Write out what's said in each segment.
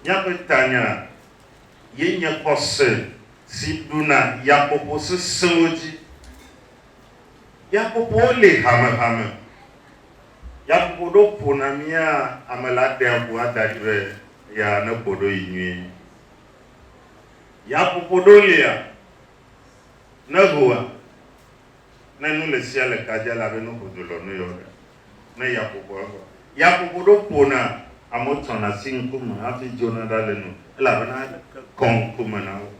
Míaƒe tanya ye nye xɔse si ɖuna yaƒoƒo sesẽwo dzi. Yaƒoƒowo li hamehame. Yaƒoƒo ɖewo ƒona mía ame la ɖea ŋu ada ɖi be eya neƒo ɖo yi nyuie. Yaƒoƒo ɖewo lia, ne hoa, ne nu le sia le ka dzi elabe nu ƒodo lɔ nu yɔ ɖe. Ne yaƒoƒo evɔ. Yaƒoƒo ɖewo ƒona, amewo tsɔna asi ŋkume hafi dzona ɖa le nu elabena aleke kɔ ŋkume na wo.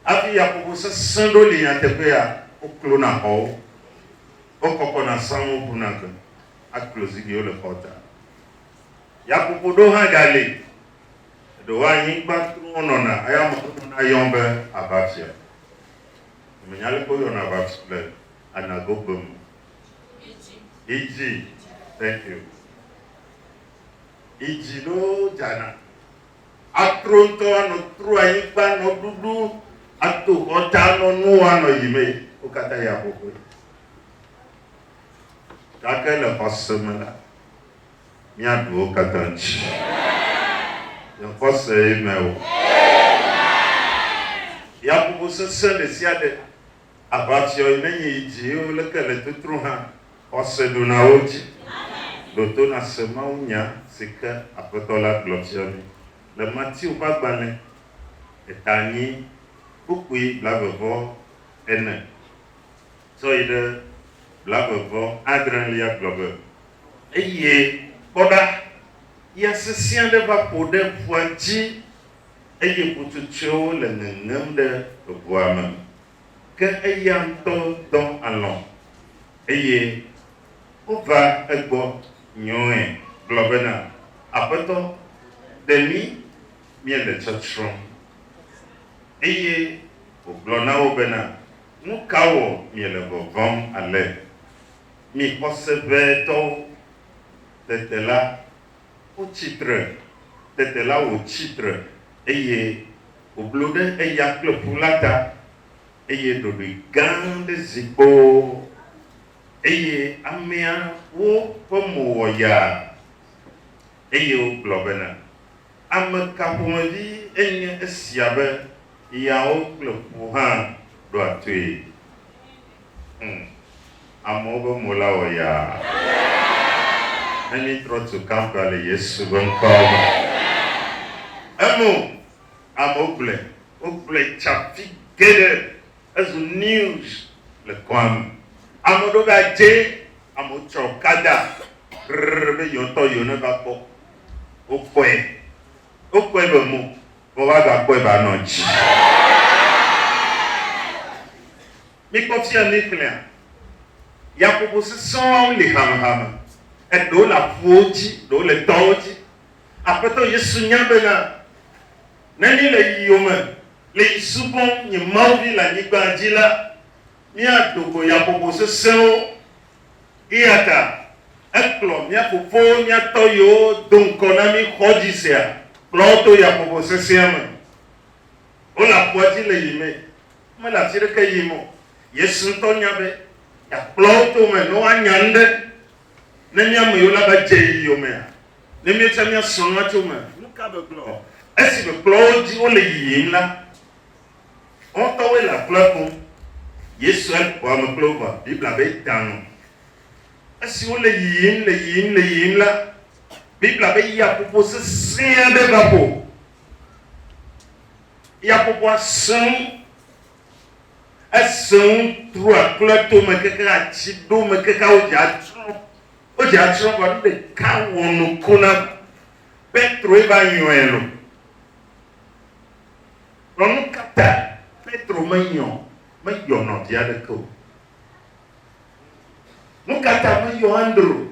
Hafi yaƒoƒo sesẽ ɖewo li nyateƒea, woklona xɔwo, wokɔkɔna sãwo ƒuna gbe, aklo zigbiwo le xɔ ta. Yaƒoƒo ɖewo hã gali, Ɖewo anyigba trɔwo nɔna eya me wonɔna yɔm be aʋafia. Menya aleke woyɔna aʋafia le Anagogbe me. Idzi. Thank you. Idzi ɖewo dzana. Atro ŋutɔ anɔ tro anyigba nɔ ɖuɖu ato xɔta nɔ nuwo anɔ yimee. Wo katã yaƒoƒoe. Gake le xɔse me la, Míaɖu wo katã dzi. Le xɔse ye me o. Yaƒoƒo sesẽ ɖesiaɖe, aʋafiɔ yi nenye yi dzi ye woleke le totro hã, xɔse ɖuna wo dzi. Ɖo to nàse mawunya si ke Aƒetɔ la gblɔ fia mí le Mateo ƒe agbalẽ eta anyi kpukpui blaeve-vɔ-ene tsɔ yi ɖe blave-vɔ-adrelia gblɔ be, Eye kpɔ ɖa, ya sesẽ aɖe va ƒo ɖe ƒua dzi, eye ƒutsotsoewo le ŋeŋem ɖe ʋua me. Ke eya ŋutɔ dɔ alɔ̃, eye wova egbɔ nyɔe gblɔ bena, Aƒetɔ, ɖe mí, míele tsɔtsrɔ̃m. Eye wògblɔ na wo bena, Nu ka wɔ miele vɔvɔ̃m ale? Mi xɔse ʋɛ tɔwo! Tete la, wotsi tre, tete la wòtsi tre, eye wòblu ɖe eya kple ƒu la ta, eye ɖoɖoe gã aɖe zi kpoo, eye ameawo ƒe mo wɔ yaa, eye wogblɔ bena, Ame ka ƒomevi enye esia be yawo kple ƒu hã ɖoa toe? Hum. Amewo be mo la wɔ yaa. Ne mítrɔ tu kampea le Yesu be ŋkɔ me. Emo amewo gblɔe, wogblɔe tsafi geɖe, ezu news le kɔa me. Ame ɖewo va dze, amewo tsɔ kada rrr be yewo ŋutɔ yewo neva kpɔ. Wokpɔe, wokpɔe be mo, vɔ woagakpɔe be anɔ dzi. Mikpɔ fia míxlẽa, yaƒoƒo sesẽwo li hamehame, eɖewo le aƒuwo dzi, ɖewo le tɔwo dzi. Aƒetɔ Yesu nya bena, ne míle yi yome le yi subɔm nye Mawuvi le anyigba dzi la, míado go yaƒoƒo sesẽwo. Eya ta ekplɔ mía fofowo, mía tɔ yiwo do ŋkɔ na mí xɔ dzi sea, kplɔ wo to yaƒoƒo sesẽa me. Wole aƒua dzi le yimee. Mele afi ɖeke yim o. Yesu ŋutɔ nya be yeakplɔ wo to eme ne woanya nu ɖe. Ne mía ame yiwo la va dze yi yomea, ne míetsɔ míasrɔ̃ nua tso eme, nu ka begblɔ? Esi bekplɔ wo dzi wole yiyim la, woa ŋutɔwoe le akplɔa kum. Yesue le xɔa me kple wo vɔa Biblia be da nu. Esi wole yiyim, le yiyim, le yiyim la, Biblia be yaƒoƒo sesẽ aɖe va ƒo. Yaƒoƒoa sẽ ŋu. Esẽ ŋu tro akplɔe to me keke atsi ɖo me keke wodze atsrɔ̃. Wodze atsrɔ̃ vɔ nu ɖeka wɔ nuku na Petroe va yɔe lo. Vɔ nu ka ta Petro meyɔ meyɔ nɔvia aɖeke o? Nu ka ta meyɔ Andro?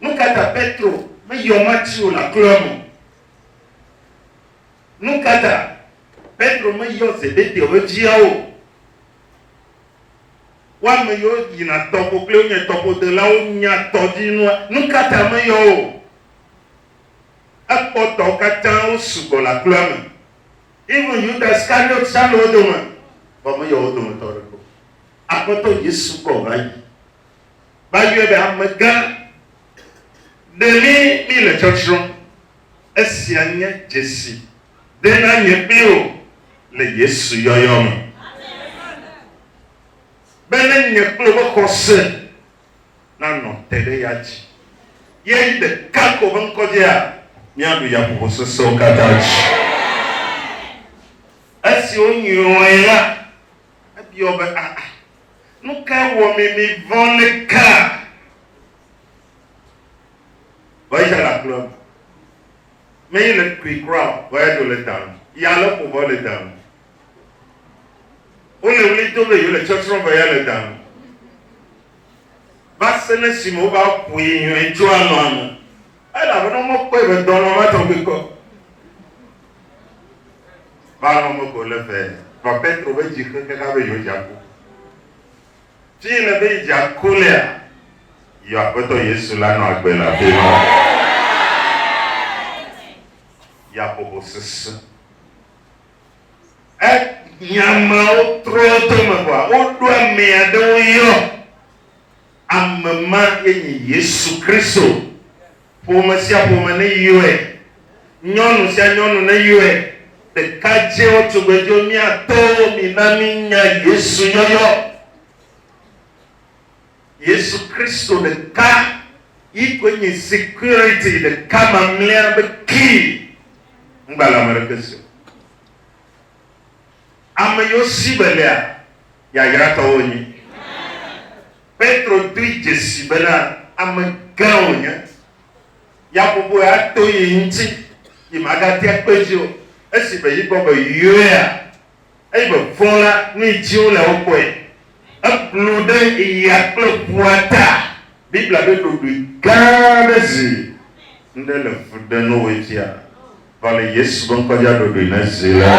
Nu ka ta Petro meyɔ Mateo le akloa me o? Nu ka ta Petro meyɔ Zebedeo ƒe viawo o? Wo ame yiwo yina tɔƒo kple wonye tɔƒodelawo nya tɔdzinua. Nu ka ta meyɔ wo o? Ekpɔ tɔwo katã wosugbɔ le akloa me. Even Yuda Iskariot tsã le wo dome, vɔ meyɔ wo dometɔ ɖeke o. Aƒetɔ Yesu gbɔ va yi va yɔe be, Amegã, ɖe mí míle tsɔtsrɔ̃m. Esia nye dzesi de na nye kpli wò le Yesu yɔyɔ me. Be ne nye kple wò ƒe xɔse nanɔ te ɖe ya dzi. Ye ɖeka ko ƒe ŋkɔ dzia, míaɖu yaƒoƒo sesẽwo katã dzi. Esi wonyɔe la, ebiɔ be, Aa, nu kae wɔ mi mivɔ̃ leka? Vɔ eya le akplɔ me. Menye le kui kura o, vɔ eya dzo le da nu. Ya le ƒo vɔ le da nu. Wole ɣli dom be yewole tsɔtsrɔ̃ vɔ ya le da nu. Va se ne esime wova ƒoe nyuie tso alɔ̃a me. Elabena womekpɔe be dɔnɔ ma tɔgbi kpɔ o. Va alɔ̃ me ko le vɛ. Vɔ Petro be dzi xe kaka be yewo dze aku. Fi yi nèbe yi dze aku lea, yɔ Aƒetɔ Yesu la nɔ agbe le afi ma. Yaƒoƒo sesẽ. E nya mawo trɔ to me vɔa, woɖo ame aɖewo yɔ. Ame ma ye nyi Yesu Kristo. Ƒome sia ƒome ne yɔe. Nyɔnu sia nyɔnu ne yɔe. Ɖekadzewo, tugbedzewo, mía tɔwo, mina mínya Yesu yɔyɔ. Yesu Kristo ɖeka yi koe nyi security ɖeka mamlɛa be key. Ŋgba le ame ɖeke si o. Ame yiwo si be lea, yayratɔwo wonyi. Petro doe dzesi bena ame gã wònye. Yaƒoƒo ya to yi ŋuti, yi magate akpe edzi o. Esi be yigbɔ be yɔea, eyi be vɔ̃ la, nu yi dzi wole wokpɔe. Eblu ɖe ya kple ƒua ta. Biblia be ɖoɖoe gã aɖe zi. Ŋɖe le fu ɖe no woe fia. Vɔ le Yesu be ŋkɔ dzia ɖoɖoe ne zi le eme.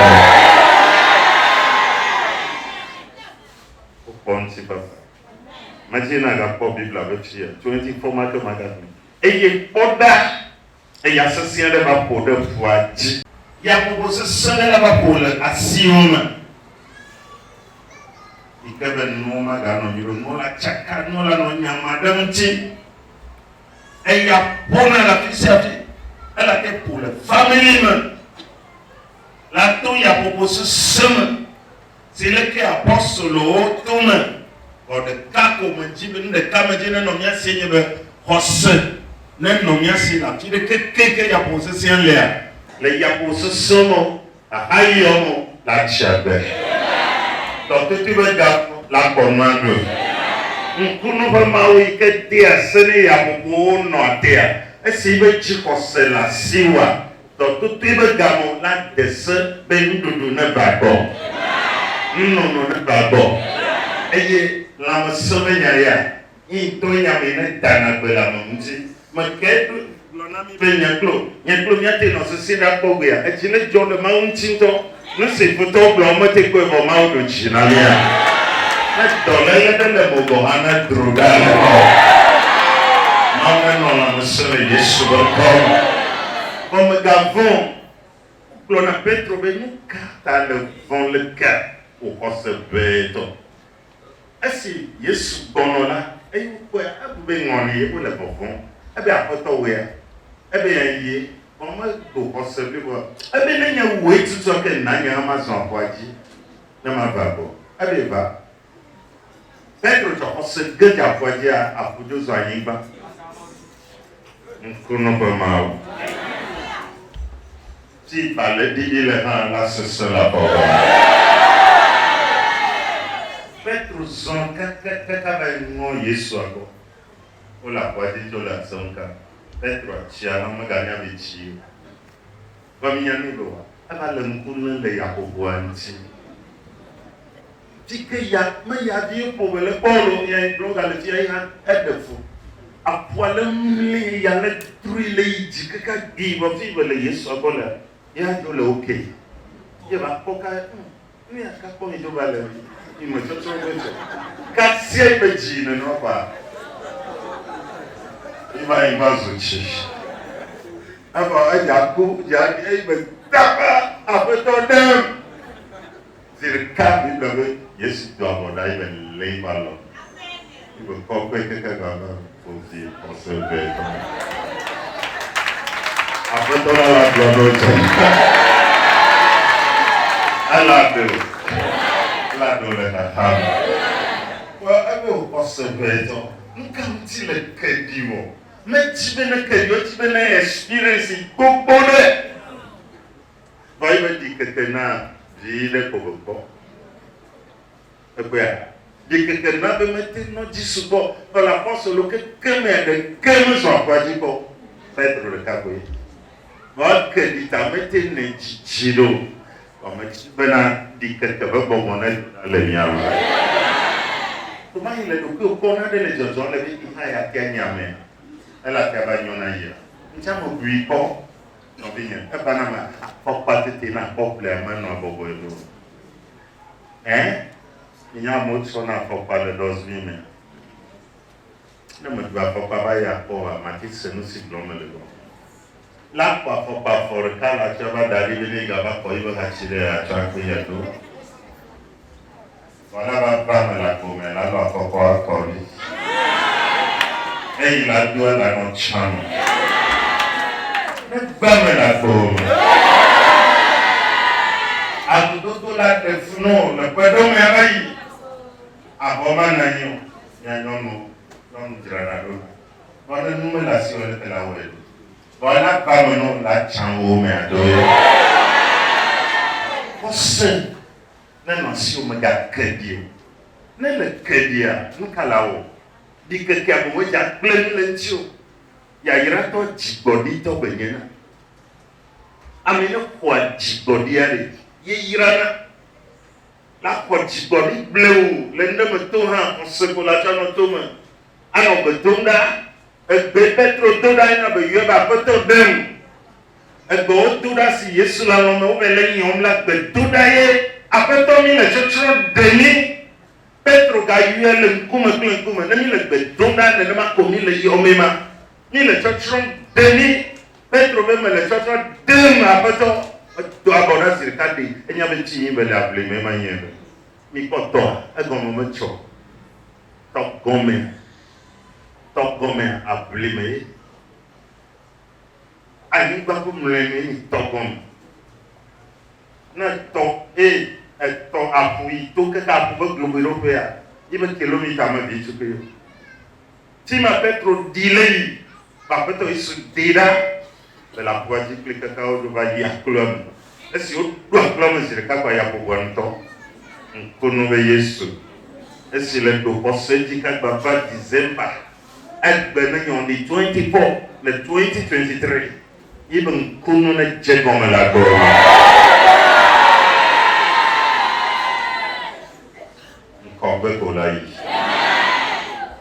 Wokpɔ ŋutifafa. Medzi nagakpɔ Biblia be fia 24 make magazine. Eye kpɔ ɖa, eya sesẽ aɖe va ƒo ɖe ƒua dzi. Yaƒoƒo sesẽ aɖe la va ƒo le asiwò me, yi ke be nuwo maganɔ anyi ɖo, nuwo la tsaka, nuwo la nɔ nyama ɖe ŋuti. Eya ƒona le afi sia afi. Ela te ƒo le family me. La to yaƒoƒo sesẽ me. Si leke apɔstolowo to me. Vɔ ɖeka ko medzi be, nu ɖeka medzi nenɔ mía sie nye be, xɔse nenɔ mía si le afi ɖe keke yaƒoƒo sesẽa lea. Le yaƒoƒo sesẽ me o, xaxa yɔ me o, la tsi agbe. Dɔtotoe be ga la kpɔ nua ɖo. Ŋkunu ƒe Mawu yi ke dea se ne yaƒoƒowo nɔa tea, esi be dzixɔse le asiwòa, Dɔtotoe be game la de se be nuɖuɖu neva gbɔ, nunono neva gbɔ, eye lãmesẽ be nya ya, ye ŋutɔe nya mee ne dana gbe le ame ŋuti. Meke ɖo gblɔ na mi be nye kplo, nye kplo míate nɔ sesĩe ɖe akpɔ gbea, edzi ne dzɔ ɖe Mawu ŋuti ŋutɔ. Nu si futɔwo gblɔ womete kpɔe vɔ Mawu ɖo dzi na mía. Ne dɔléle ɖe le mo gɔ̃ hã ne dro ɖa le gbɔ. Mawu nenɔ lãmesẽ le Yesu ƒe ŋkɔ me. Vɔ mègavɔ̃ o. Wogblɔ na Petro be, Nu ka ta nèvɔ̃ lekea, wò xɔse ʋɛtɔ? Esi Yesu gbɔnɔ la, eye wokpɔea, ebu be ŋɔli ye wole vɔvɔ̃m. Ebe, Aƒetɔ, wòea? Ebe, Ɛ̃, ye. Vɔ meɖo xɔse bliboa o. Ebe, Ne nye wòe tutua ke na nye hã mazɔ aƒua dzi ne mava gbɔ. Ebe, Va. Petro tsɔ xɔse ge dze aƒua dzia, aƒu dzo zu anyigba. Ŋkunɔ ƒe Mawu. Ti ba le ɖiɖi le hã la sese la bɔbɔ. Petro zɔ kakakaka va yi ŋɔ Yesua gbɔ. Wole aƒua dzi tso le asem ka. Petro tsia hã meganya be tsi o. Vɔ minya nui be wa eva le ŋku lém le yaƒoƒoa ŋuti. Fi ke ya me ya vi ƒo me le kpɔ lo ya gblɔ ga le fia yi hã eɖe fu. Aƒua le mli ya le trui le yi dzi kaka gbi vɔ fi be le Yesu gbɔ le ya dzo le oke. Ye va kpɔ ka nu ya ka kpɔ mi dzo va le mi me tsɔtsɔ be tsɔ. Kasia yi be dzi nenɔ fa. Yi va yi va zu tsi. Evɔ eya ku ya eyi be daba aƒetɔ ɖem. Zi ɖeka Biblia be Yesu do abɔ ɖa yi be lé yi ƒe alɔ. Yi be kɔ kpe keke gba be fovi xɔse ʋɛ tɔ. Aƒetɔ la la gblɔ na wo tsɛ. Ela ɖe o. Ela ɖe o le xaxa me. Vɔ ebe wòkpɔ se ʋɛtɔ. Nuka ŋuti le ke ɖi wɔ? Medzi be ne ke ɖi o, edzi be ne experience gbogbo ɖe. Vɔ ye be ɖikeke na vi ɖe ko be kpɔ. Egbea, ɖikeke na be mete nɔ dzi sugbɔ. Vɔ le apɔstolo keke mea ɖeke mezɔ aƒua dzi kpɔ o. Petro ɖeka koe. Vɔ eke ɖi ta mete nɛ dzidzi ɖo o. Vɔ medzi bena ɖikeke ƒe gbɔgbɔ nedo ɖa le mia me. Ɖomayi le ɖokuiwò kpɔm naɖe le dzɔdzɔm le be yi hã yeate anya amea. Ele ate ava nyɔ na yia. Ŋtsia mebui kpɔ. Nɔvinye, eva na me afɔkpa tete na akpɔ ƒlea menɔa bɔbɔe loo. Ẽ, minya amewo tsɔna afɔkpa le dɔsbin mea? Ne meɖu afɔkpa va yi akpɔ oa, mate se nusi gblɔm mele gɔme. La kpɔ afɔkpa afɔ ɖeka le atsɔ va da ɖi be ne yigava kɔ yibe hatsi ɖe atsɔ akpe yeaɖo. Vɔ ne ava va eme le agbo me la lɔ afɔkpa akɔ ɖi. Eyi la doa la nɔ tsã me. Ne gba me le agbo me. Agudodo la ɖe fu nɔ le ƒe ɖewo me ava yi. Avɔ ma nɔ anyi o. Mia nyɔnuwo, nyɔnu dzrana ɖo la. Vɔ ne nu mele asiwò leke la wɔe ɖo? Vɔ ne gba me nɔ la tsã wo me ado. Xɔse Nenɔ asiwò mègake ɖi o. Ne èle ke ɖia, nu ka lawɔ? Ɖikekea boŋ medze agblẽ nu le ŋutiwò o. Yayratɔ dzigbɔɖitɔ be nye na. Ame yi ne xɔa dzigbɔɖia ɖe, ye yrana. La xɔ dzigbɔɖi blewu le nuɖe me to hã, xɔse ko la tsɔ nɔ to me anɔ gbe dom ɖa. Egbe Petro do ɖa ena be yɔe be Aƒetɔ ɖem. Egbe wodo ɖa si Yesu le alɔ̃ me wove le nyɔm la gbe do ɖa ye, Aƒetɔ mí le tsɔtsrɔ̃ ɖe mí. Petro gayɔe le ŋkume kple ŋkume, ne mí le gbe dom ɖa nenema ko mí le yɔmee ma. Mí le tsɔtsrɔ̃ ɖe mí. Petro be mele tsɔtsrɔ̃ ɖem Aƒetɔ. Edo abɔ ɖa zi ɖeka ɖi enya be tsi mí be le aʋli me ma nye be. Mí kpɔ tɔa egɔme metsɔ tɔ gɔmea tɔ gɔmea aʋli me ye. Anyigba ƒe mlɔenue nyi tɔ gɔme. Ne etɔ eye etɔ aƒu yi to keke aƒu ƒe globoeɖoƒea, yi be kilomita me vi tukui o. Tima Petro ɖi le yi be Aƒetɔ Yesu ɖee ɖa le le aƒua dzi kple keke woɖo va yi akloa me. Esi woɖo akloa me zi ɖeka kɔa yaƒoʋua ŋutɔ. Ŋkunu be Yesu esi le ɖo xɔse dzi kagba va December Egbe ne nyɔ ɖi 24 le 2023 yi be ŋkunu ne dze gɔme le agbe me. Ŋkɔgbe ko la yi.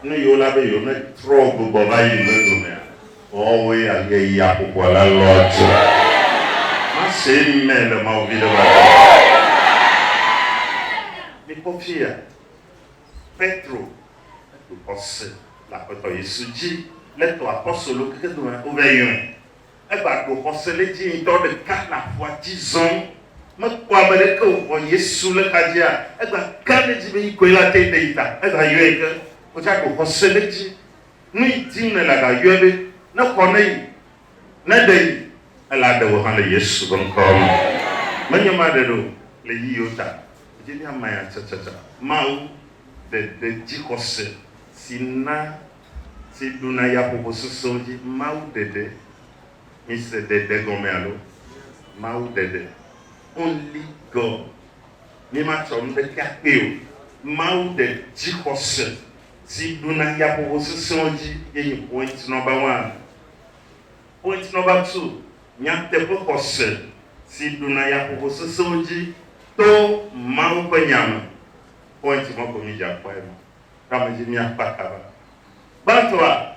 Nu yiwo la be yewo ne trɔ gbugbɔ va yi ŋgbe domea, woawoe aye ya ƒoƒoa la lɔ dzo. Mase eme le Mawu vi ɖe va do. Mikpɔ fiya. Petro eɖo xɔse le Aƒetɔ Yesu dzi le tɔ apɔstolo keke dome wova yɔe. Egba ɖo xɔse le dzi ŋutɔ ɖeka le aƒua dzi zɔm. Mekpɔ ame ɖeke o vɔ Yesu le xa dzia, egba ka ɖe dzi be yi koe la te ɖe yi ta. Egba yɔe ke wotsa ɖo xɔse le dzi. Nu yi dim nèle aga yɔe be ne xɔ ne yi, ne ɖe yi, ela ɖe wò hã le Yesu ƒe ŋkɔ me. Menye maɖe ɖo le yiyiwo ta. Dzi mía maya tsatsatsã. Mawu ɖeɖe dzixɔse si na si ɖuna yaƒoƒo sesẽwo dzi. Mawu ɖeɖe. Mise ɖeɖe gɔme alo? Mawu ɖeɖe. Only God. Mi ma tsɔ nuɖeke akpee o. Mawu ɖe dzixɔse si ɖuna yaƒoƒo sesẽwo dzi ye nyi point number one. Point number two, nyateƒe xɔse si ɖuna yaƒoƒo sesẽwo dzi to Mawu ƒe Nya me. Point ma ko mídze akpɔe ma. Ɖe ame dzi míakpa kaba. Gbãtɔa,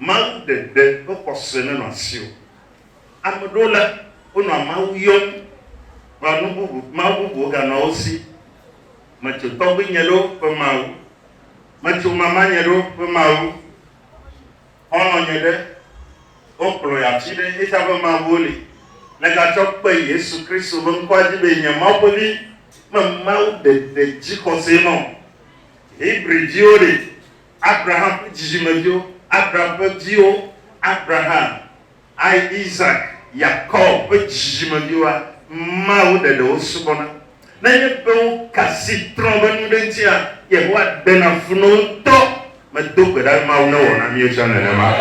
Mawu ɖeɖe ƒe xɔse nenɔ asiwò. Ame ɖewo la, wonɔa Mawu yɔm, vɔa nu bubu, Mawu bubuwo ganɔa wo si. Metso tɔgbuinye ɖewo ƒe Mawu. Metso mamanye ɖewo ƒe Mawu. Xɔlɔ̃nye ɖe, wokplɔ yi afi ɖe, esia ƒe Mawuwo li. Negatsɔ kpe Yesu Kristo ƒe ŋkɔa dzi be nye Mawu ƒe vi, me Mawu ɖeɖe dzixɔsee nɔ. Hebri viwo ɖe, Abraham ƒe dzidzimeviwo, Abraham ƒe viwo, Abraham, I, Isak. Yakob ƒe dzidzimeviwoa, Mawu ɖeɖe wosubɔna. Nenye be woka asi trɔ̃ be nu ɖe ŋutia, Yehowa ɖena fu na wo ŋutɔ. Medo gbe ɖa be Mawu newɔ na míwo tsã nenema.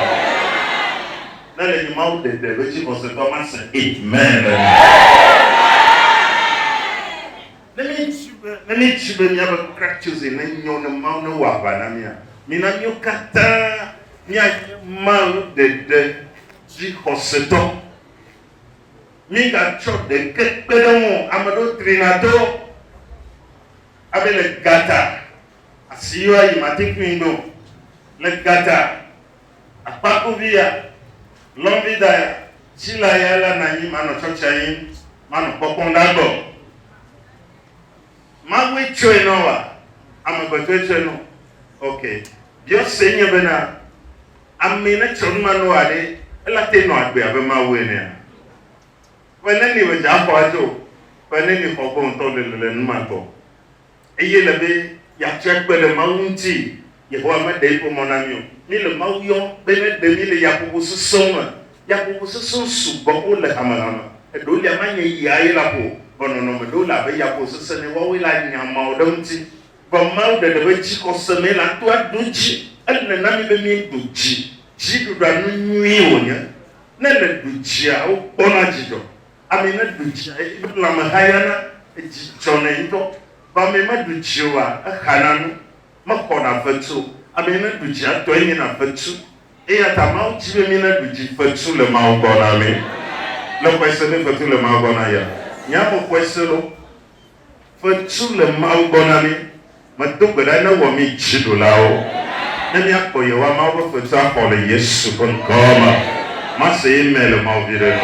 Ne le nye Mawu ɖeɖe be dzixɔsetɔ mase Amen le eme. Ne míedi be, ne míedi be míaƒe crack-choosing nenyo ne Mawu newɔ aʋa na mía, mina míwo katã míanye Mawu ɖeɖe dzixɔsetɔ. Mígatsɔ ɖeke kpe ɖe eŋu o. Ame ɖewo trina to abe le gata asi yɔ ayi mate ŋui ɖo le gata akpakuvi ya lɔnvi da ya tsila ya la na anyi manɔ tsɔtsia yim manɔ kpɔkpɔm ɖa gbɔ. Mawue tsɔe nɔ wa amegbetɔe tsɔe nɔ. Ok. Biɔse nye bena Ame ne tsɔ nu ma Noa ɖe, ela te nɔ agbe abe Mawu enea? Ƒe neni wòdze axɔ adzo? Ƒe neni xɔ gbɔ ŋutɔ le le nu ma gbɔ? Eye le be yeatsɔe kpe ɖe Mawu ŋuti? Yehowa meɖe eƒe mɔ na mí o. Mí le Mawu yɔm be neɖe mí le yaƒoƒo sesẽwo me. Yaƒoƒo sesẽwo sugbɔ wole hamehame. Eɖewo lia manye ya ye la ƒo o, vɔ nɔnɔme ɖewo le abe yaƒoƒo sesẽ ene, woawoe la nyama wò ɖe eŋuti. Vɔ Mawu ɖeɖe be dzixɔse mee la to aɖu dzi. Ele na mí be míeɖu dzi. Dziɖuɖua nu nyui wònye. Ne le ɖu dzia, wokpɔna dzidzɔ. Ame ne ɖu dzia, eƒe lãme hayana, edzi dzɔnɛ ŋutɔ. Vɔ ame meɖu dzi oa, exana nu, mexɔna fetu o. Ame ne ɖu dzia, etɔe nyena fetu. Eya ta Mawu di be míneɖu dzi fetu le Mawu gbɔ na mí. Le xɔe se be fetu le Mawu gbɔ na yea? Nye ame xɔe se lo. Fetu le Mawu gbɔ na mí. Medo gbe ɖa ne wɔ mí dziɖulawo, ne míakpɔ Yehowa Mawu ƒe fetu axɔ le Yesu ƒe ŋkɔ me. Mase amen le Mawu viɖe nu.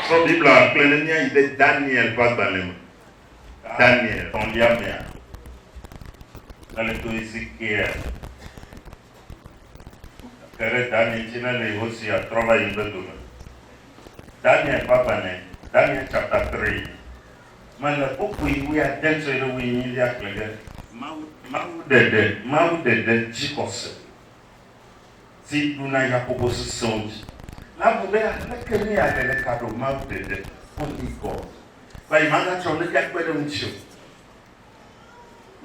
Sɔ Biblia xlẽ ne míayi ɖe Daniel ƒe agbalẽ me. Daniel tɔ̃lia mea, mele to Ezekiel. Ke ɖe Daniel dzi ne le Hosea trɔ va yi ƒe dome. Daniel ƒe agbalẽ, Daniel chapter 3. Mele kpukpui wuiade tsɔe ɖe wuienyilia xlẽ ge. Mawu, Mawu ɖeɖe, Mawu ɖeɖe dzixɔse si ɖuna yaƒoƒo sesẽwo dzi. La bu be aleke míaɖe ɖeka ɖo Mawu ɖeɖe, only God. Va yi magatsɔ nuɖeke akpe ɖe ŋuti o.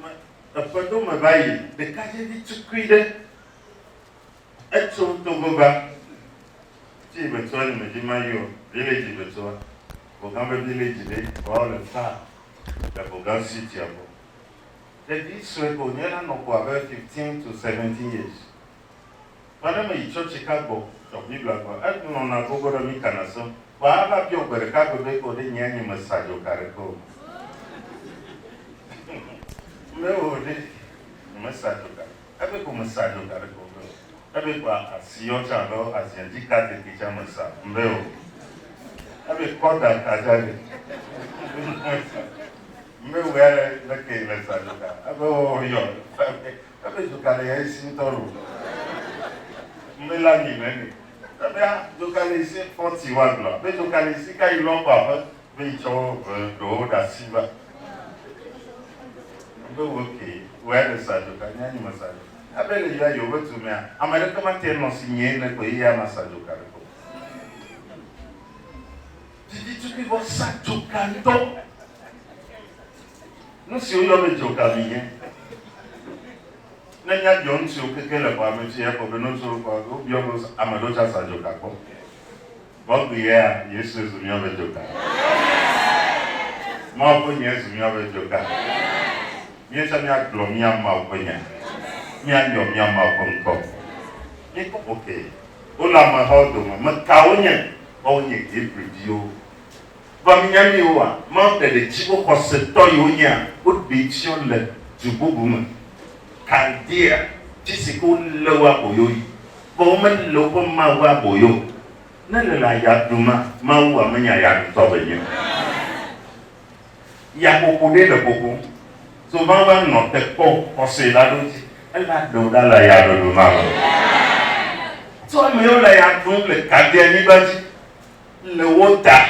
Me, eƒe ɖo me va yi, ɖekadzevi tukui ɖe, etso Togo va. Tsi betsɔa nye medzi ma yi o, village betsɔa, Vogan be village ɖe, vɔ le far le Vogan city a gbɔ. Ɖevi sue ko nye la nɔ ko abe 15 to 17 years. Vɔ ne me yi tsɔtsi ka gbɔ, tsɔ Biblia gbɔ, enɔna gogo ɖe mi kana sem. Vɔ ava biɔ gbe ɖeka gbe be ko ɖe nyea nye me sa dzoka ɖeke o. Me o ɖe, nye me sa dzoka. Ebe ko me sa dzoka ɖeke o. Ebe ko asiyɔ tsã alo aziadzi ka tete tsã me sa. Mbe o. Ebe kɔda ka tsã ɖe. Mbe wòe ale leke le sa dzoka. Ebe o yɔ. Ebe dzoka le ya esi ŋutɔ lo. Mbe la nyi nene. Ebe a dzoka le esi fɔti wa gblɔ. Ebe dzoka le esi ka yi lɔ kɔ aƒe. Be yi tsɔ ve ɖewo ɖe asi va. Ebe wo ke wòe le sa dzoka nye anyi me sa dzoka. Ebe le yɔ yewo be du mea, ame aɖeke mate nɔ si nyee ne ko eya masa dzoka ɖeke o. Didi tukui vɔ sa dzoka ŋutɔ. Nu si woyɔ be dzoka mi nye. Ne míabiɔ ŋutsuwo keke le xɔa me tsi ekɔ be ne wotso xɔa wobiɔ be ame ɖewo tsa sa dzoka kpɔ. Vɔ gbea Yesu zu míaƒe dzoka. Mawu ƒe nya zu míaƒe dzoka. Míetsɔ míagblɔ mía Mawu ƒe nya. Míayɔ mía Mawu ƒe ŋkɔ. Míekpɔ ok. Wole amehawo dome. Meka wonye? Vɔ wonye Hebriviwo. Vɔ minya nu yi woa? Mawu ɖeɖe dzi wo xɔsetɔ yi wonyea, woɖee fiɔ le du bubu me. Kaldea, fi si ke wolé wo aboyo yi. Vɔ womelé woƒe Mawu aboyo o. Ne le le aya ɖuma, Mawua menye ayaɖutɔ be nye o. Yaƒoƒo ɖee le ƒoƒom. So Mawu anɔ te kpɔ xɔse la ɖo dzi. Ela ɖe wo ɖa le ayaɖuɖu ma me. So ame yiwo le aya ɖum le Kaldea-nyigba dzi le wo ta.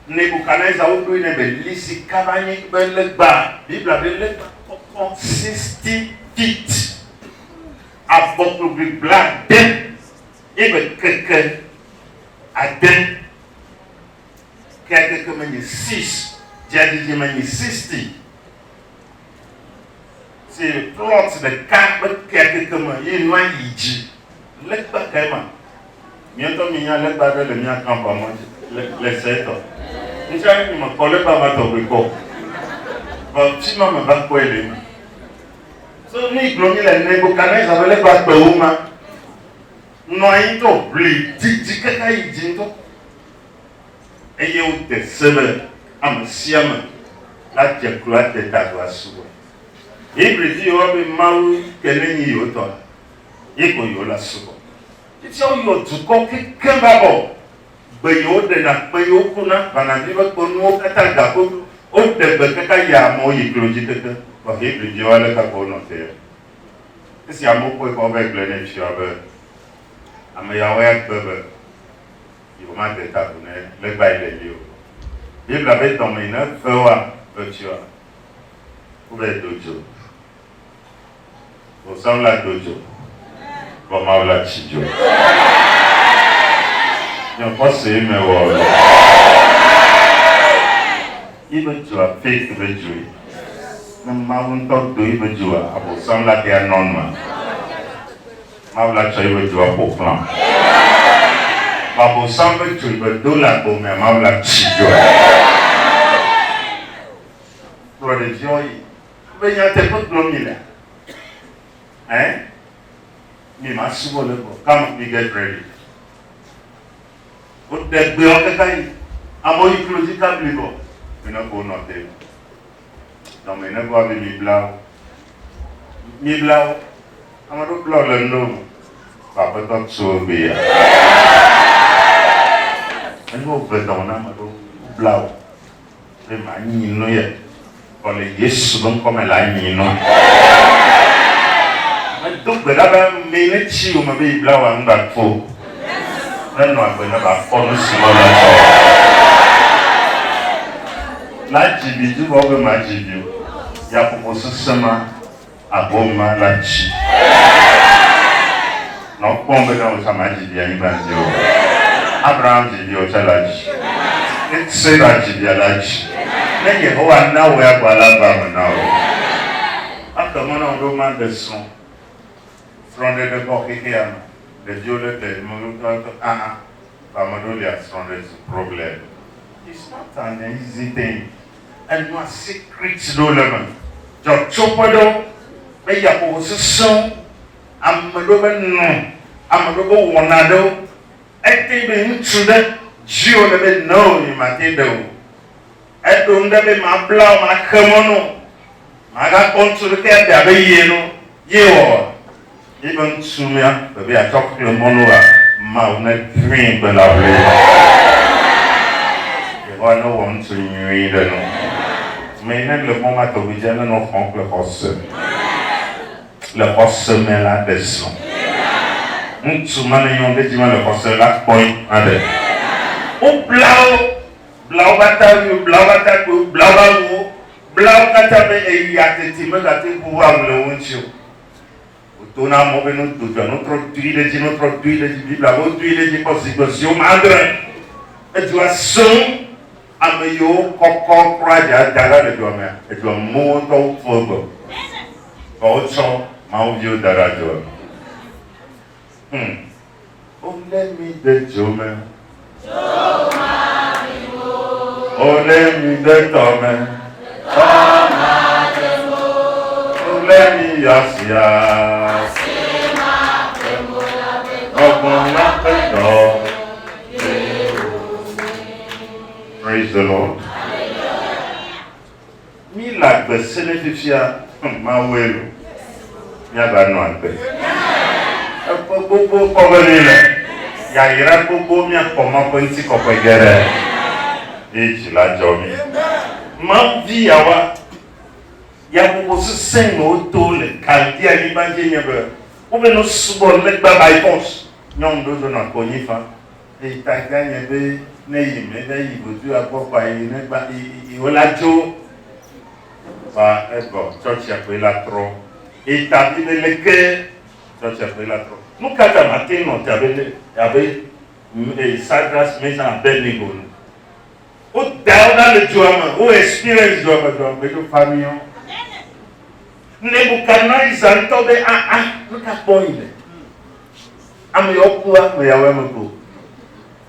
Nebukadnezar woɖoe nɛ be li sika va nye be legba, Biblia be legba kɔkɔ 60 feet, abɔklugui blaade ye be keke ade. Kea kekeme nyi six, dzia dzidzime nyi sixty. Si plot ɖeka be kea kekeme ye nua yi dzi. Legba kae ma? Mía ŋutɔ mi nya legba ɖe le mía camp mɔ dzi le le setɔ. Ŋutsa nye me kpɔ legba ma tɔgbi kpɔ. Vɔ fi ma me va kpɔe le eme. So nu yi gblɔ mi le Nebuchadnezzar be legba kpewo ma nɔ anyi ŋutɔ ʋli didi kaka yi dzi ŋutɔ. Eye wode se be ame sia ame la dze klo ade ta agu asubɔe. Hebri-vi yewoa be Mawu ke nenyi yewo tɔa, ye ko yewo la subɔ. Fifia woyɔ dukɔ kekeŋ va bɔ. Gbe yi woɖena, kpe yi wokuna, vanavi be kpenuwo katã, gakodu, woɖe gbe kaka yi amewo yi klo dzi kekeŋ. Vɔ Hebri-viwo aleke ko wonɔ te? Esi amewo kpɔe kɔ wovae gblɔe nɛ fiɔ be, Ame yawo ya gbe be yewomade ta agu ne legba yi le li o. Biblia be dɔme yi ne ve woa, ve fiɔa, wovae do dzo. Bosam la do dzo, vɔ Mawu la tsi dzo. Nye kpɔ se me wɔ lo. Yi be dzoa fake be dzoe. Ne Mawu ŋutɔ do yi be dzoa, abosam la dea nɔnua. Mawu la tsɔ yi be dzoa ƒo xlã. Vɔ abosam be dzo yi be do le agbo mea, Mawu la tsi dzoa. Kplɔ ɖeviawo yi. Be nyateƒe gblɔm mi lea? Ɛ? Mi ma subɔ le gbɔ. Come, we get ready. Woɖe gbeawo kaka yi. Amewo yi klo dzi ka bli vɔ. Mi ne ko nɔ te. Dɔme ne gbɔ be mi bla wo. Mi bla wo. Ame ɖo bla wo le ŋɖo me. Aƒetɔ tso gbe ya. Enu ve dɔme na ame ɖo bla wo. Be manyi nu ye. Vɔ le Yesu be ŋkɔ me la nyi nu. Medo gbe ɖa be ame yi ne tsi yome be yi bla wòa ŋgba to. Ne nɔ agbe ne ba kpɔ nu si mele ŋkɔ. La dzi vi dzi vɔ be ma dzi vi o. Yaƒoƒo sesẽ ma, abɔ ma la tsi. Nɔ kpɔm be ne wò tsã ma dzi vi anyigba dzi o. Abraham dzi vi wò tsã la dzi. Ne Sara dzi via la dzi. Ne Yehowa na wò ya gbɔ la va eme na wò. Ake mɔ na wò ɖo ma ɖe srɔ̃. Srɔ̃ɖeɖe bɔ xexea me. Ɖeviwo ɖe ɖe ŋutɔ aha. Vɔ ame ɖewo lia srɔ̃ɖe zu problem. It's not an easy thing. Enɔa secret ɖewo le eme. Dzɔtsoƒe ɖewo be yaƒoƒo sesẽwo, ame ɖewo be nu, ame ɖewo be wɔna ɖewo. Ete be ŋutsu ɖe dziwò le be no nye mate ɖe o. Eɖo nu ɖe be mabla wò, maxe mɔ na wò. Magakpɔ ŋutsu ɖeke aɖe abe ye no. Ye wɔa? Ye be ŋutsu mía be be yeatsɔ xle mɔ na wòa, Mawu ne drɔ̃e be la ʋli. Yehowa ne wɔ ŋutsu nyui ɖe no. Me yi ne le mɔ ma tɔgbi dzia ne nɔ xɔm kple xɔse. Le xɔse me la ɖe srɔ̃. Ŋutsu ma ne nyɔ ɖe dzi ma le xɔse la kpɔe aɖe. Wobla wo, bla woƒe ataviwo, bla woƒe atakpuiwo, bla woƒe awuwo, bla wo katã be eya teti megate ŋu ʋu awu le wo ŋuti o. Woto na amewo be no do dzoa, no trɔ doe ɖe edzi, no trɔ doe ɖe edzi. Biblia be wodoe ɖe edzi kpɔ zi gbɔ zi woame adre. Edzoa sẽŋu. Ame yiwo kɔkɔ kura dze ada ɖa le dua mea, edua me wo ŋutɔ wofu egbe. Vɔ wotsɔ Mawu viwo da ɖe adzɔ. Hmm. Wolé mí de dzo me. Wolé mí de tɔ me. Wolé mí asia. Gbɔgbɔ la ƒe dɔ. Praise the Lord. Mi le agbe se ne fifia, Mawue lo. Míava nɔ agbe. Eƒe gbogbo kpɔ be mi le. Yayra gbogbo míakpɔ Mawu ƒe ŋutikɔkɔe geɖe. Eye dzi la dzɔ mi. Mawu vi yawoa, yaƒoƒo sesẽ me woto le Kaldea nyigba dzi nye be wobe no subɔ legba by force. Nyɔnu ɖewo nɔ konyi fam. Eyi ta gã nye be ne yi me va yi godu agbɔ kpa yi ne gba yi wo la dzo va egbɔ tsɔtsia koe la trɔ. Eyi ta bi be leke tsɔtsia koe la trɔ. Nu ka ta mate nɔ te abe abe Sadras, Mesan, Abednego ne? Woda wo ɖa le dzoa me, wo experience dzoa me, dzoa me dzo fa miɔ. Nebukadnezar ŋutɔ be a a nu ka kpɔm yi le? Ame yawo kua, ame yawoe me ku.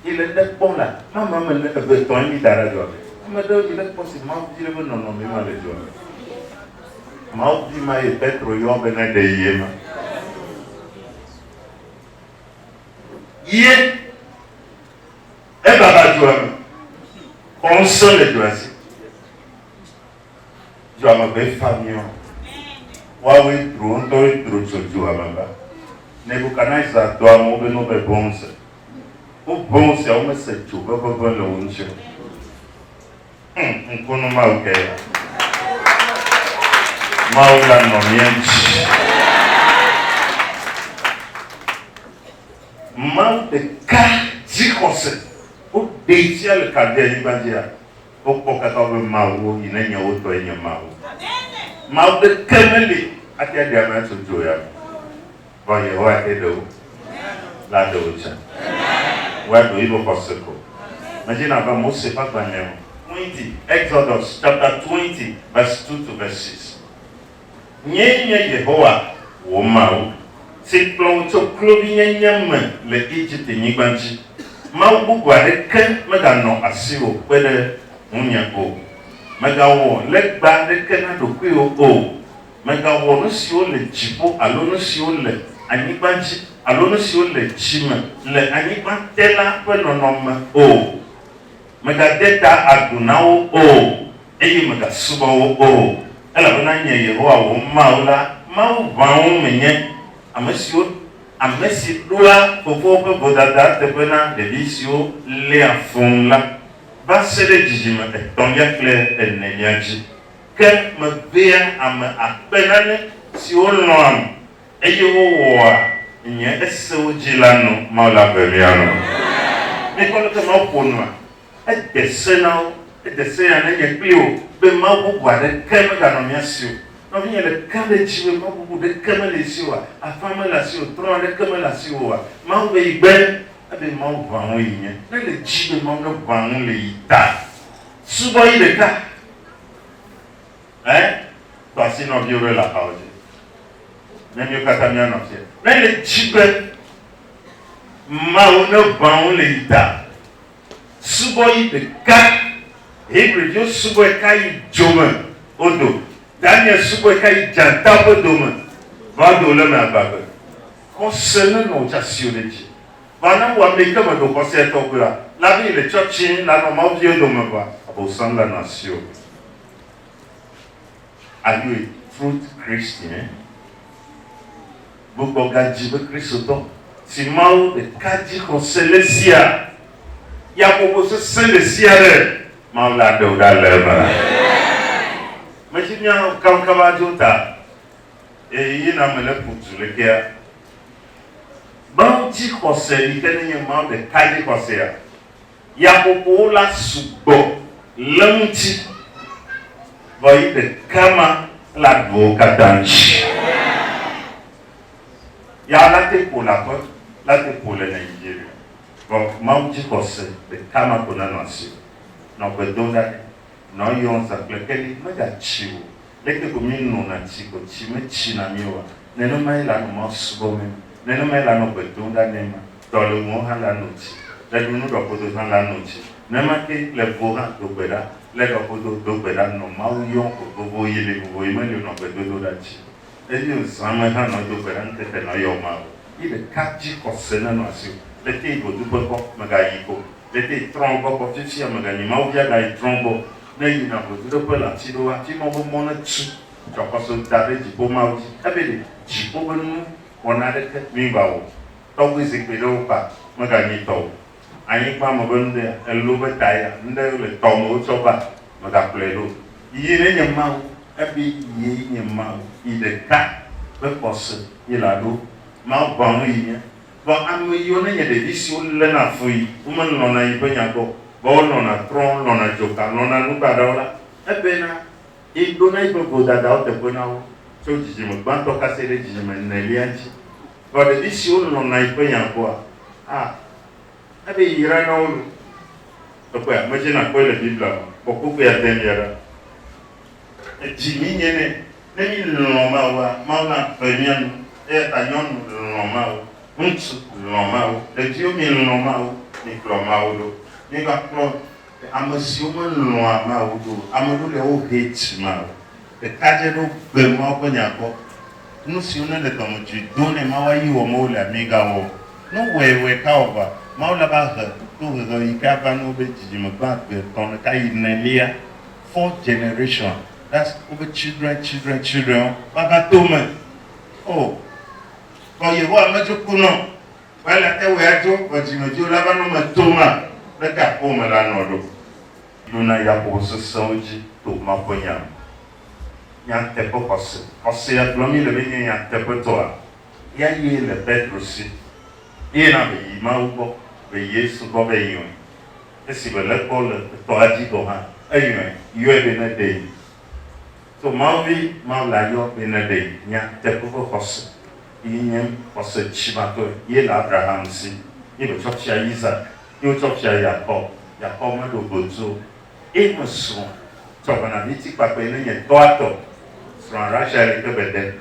Yi le ŋɖe kpɔm la, ame ame ene, eve, etɔ̃e mi da ɖe dzoa me. Ame ɖewo yi le kpɔ si Mawu vi ɖe be nɔnɔme ma le dzoa me. Mawu vi ma ye Petro yɔ be ne ɖe yie ma. Yie ebaba dzoa me. Xɔ ŋusẽ le dzoa si. Dzoa me be fa miɔ. Woawoe dro ŋutɔwoe dro tso dzoa me va. Nebukadnezar dɔ amewo be no be bronze. Wo bronze siawo mese dzo ƒe ʋeʋẽ le wo ŋuti o. Hum, ŋkunu Mawu ke ya. Mawu la nɔ mía dzi. Mawu ɖeka dzixɔse woɖee fia le Kaldea-nyigba dzia, wokpɔ kaka wobe mawuwo yi ne nye wo tɔe nye Mawu. Mawu ɖeke meli ate aɖe ame atso dzo ya me. Vɔ Yehowa te ɖe wo la ɖe wo tsã. Woaɖo yibe xɔse ko. Medzi nava Mose ƒe agbalẽ me. 20, Exodus chapter 20 verse 2 to verse 6. Nyee nye Yehowa, wò Mawu, si kplɔ wò tso kluvinyenye me le Egipte-nyigba dzi. Mawu bubu aɖeke meganɔ asiwò kpe ɖe ŋunye o. Mègawɔ legba aɖeke na ɖokuiwò o. Mègawɔ nu siwo le dziƒo alo nu siwo le anyigba dzi alo nu siwo le tsi me le anyigba te la ƒe nɔnɔme o. Mègade ta agu na wo o, eye mègasubɔ wo o, elabena nye Yehowa wò Mawu la, Mawu ʋãŋu menye, ame siwo ame si ɖoa fofowo ƒe vodada teƒe na ɖevi siwo léa fum la, va se ɖe dzidzime etɔ̃lia kple enelia dzi. Ke mevea ame akpe nane siwo lɔ̃am eye wowɔa nye sewo dzi la nu. Mawu la ve mía nu. Mikpɔ leke Mawu ƒo nua. Ede se na wo. Ede se ya ne nye kpli wò be Mawu bubu aɖeke meganɔ mía si o. Nɔvinye le ka ɖe edzi be Mawu bubu ɖeke mele ye si oa? Aƒã mele asiwò o, trɔ̃ aɖeke mele asiwò oa? Mawu be yi gbe. Ebe Mawu ʋã ŋu yi nye. Ne le dzi be Mawu ne ʋã ŋu le yi ta, subɔ yi ɖeka. Ɛ? Tɔ asi nɔviwo ɖe le axawo dzi. Ne míwo katã míanɔ afia. Ne le dzi be Mawu ne ʋã ŋu le yi ta, subɔ yi ɖeka. Hebriviwo subɔe ka yi dzo me wodo. Daniel subɔe ka yi dzata ƒe do me va do le eme agbagbe. Xɔse nenɔ wò tsi asiwò ɖe dzi. Vɔa ne wò ame yi ke meɖo xɔsea tɔgbe oa, la be yi le tsɔtsi la nɔ Mawu viwo dome vɔa, Abosam la nɔ asiwò. Are you a truth Christian? Gbugbɔgadzi be Kristotɔ si Mawu ɖeka dzi xɔse le sia? Yaƒoƒo sesẽ ɖe sia ɖe Mawu la ɖe wò ɖa le eme. Medzi mía kabakaba dzo ta eye yina me le ƒu du lekea. Mawu dzi xɔse yi ke nenye Mawu ɖeka dzi xɔsea, yaƒoƒowo la sugbɔ le ŋuti, vɔ yi ɖeka ma la ɖu wo katã dzi. Ya la te ƒo le aƒe, la te ƒo le Nigeria, vɔ Mawu dzi xɔse ɖeka ma ko nenɔ asiwò. Nɔ gbe dom ɖa nɛ, nɔ eyɔm zã kple keli, megatsi o. Leke ko mí nona tsi ko tsi me tsi na mí oa, nenemae la nɔ Mawu subɔm ema, nenemae la nɔ gbe dom ɖa nɛ ema. Dɔ le ŋuwò hã la no tsi, le ɖu nu ɖɔƒodo hã la no tsi. Nenema ke le vo hã do gbe ɖa, le ɖɔƒodo do gbe ɖa nɔ Mawu yɔm ko vovoɣi li vovoɣi meli o nɔ gbedodo ɖa dzi. Eye zã me hã nɔ do gbe ɖa ŋkeke nɔ yɔ Mawu. Yi ɖeka dzi xɔse nenɔ asiwò. Leke yi goduƒe gbɔ mègayi ko, leke yi trɔ̃ gbɔ kpɔ fifia mèganyi Mawu via gayi trɔ̃ gbɔ. Ne eyina ʋɔduɖoƒe le ati ɖo hafi mɔ be mɔ ne tu dzɔxɔse da ɖe dziƒo Mawu dzi. Ebe ɖe dziƒo be nu wɔna aɖeke mi ŋgba wɔ o. Tɔgbui zikpui ɖewo kpa mega nyi tɔ o. Anyigba me be nuɖea, elo be ta ya, nuɖe le tɔ me wotsɔ va, mega kplɔe ɖo o. Yi ne nye Mawu, ebe yee nye Mawu, yi ɖeka be xɔse yi la ɖo. Mawu ʋã ŋu yi nye. Vɔ ame yiwo ne nye ɖevi siwo léna fu yi, womelɔ̃na yi ƒe nya gbɔ o, vɔ wolɔ̃na trɔ̃, lɔ̃na dzoka, lɔ̃na nu baɖawo la, ebena eɖona eƒe vodadawo teƒe na wo tso dzidzime gbãtɔ kase ɖe dzidzime enelia dzi. Vɔ ɖevi siwo lɔ̃na yi ƒe nya gbɔa, a, ebe yrana wo lo. Ekpɔea? Medze nakpɔe le Biblia me. Kpɔ kpukpuia dem ya ɖa. Edzi mí nye nɛ. Ne mí lɔ̃ Mawua, Mawu na ve mía nu. Eya ta nyɔnu lɔ̃ Mawu, ŋutsu lɔ̃ Mawu, ɖeviwo mi lɔ̃ Mawu, mi kplɔ Mawu ɖo. Mi va kplɔ ame siwo me lɔ̃a Mawu ɖo o. Ame ɖewo lia wo hate Mawu. Ɖekadze ɖewo gbe Mawu ƒe nya gbɔ. Nu siwo ne le dɔmedzoe dom nɛ Mawu ayi wɔm wolea, mi ga wɔ o. Ne wowɔe wɔe ka wɔ vɔa, Mawu la va he tohehe yi ke ava ne wobe dzidzime gbã, gbe etɔ̃, ɖeka yi enelia, fourth generation, that's wobe children, children, children wo va va to eme. Oh, vɔ Yehowa medzo kunɔ o. Vɔ ele ate wɔe adzo, vɔ dzimeviwo la va nɔ eme tom a, leke aƒewò me la nɔ ɖo? Ɖona yaƒoƒo sesẽwo dzi to Mawu ƒe Nya me. Nyateƒe xɔse. Xɔse ya gblɔm míele be nye nyateƒetɔa, ya ye le Petro si. Eye na be yi Mawu gbɔ, be Yesu gbɔ be yɔe. Esi be le egbɔ le etɔa dzi gɔ̃ hã, eyɔe, yɔe be ne ɖee. So Mawu vi, Mawu la yɔ be ne ɖee. Nyateƒe ƒe xɔse yi nye xɔse tsimatɔe ye le Abraham si, ye be tsɔ fia Isak, ye wotsɔ fia Yakob. Yakob meɖo gotu o. Eye me srɔ̃ tsɔ vana vi tikpakpɛ ne nye tɔa tɔ srɔ̃a Raxel yi ke be ɖe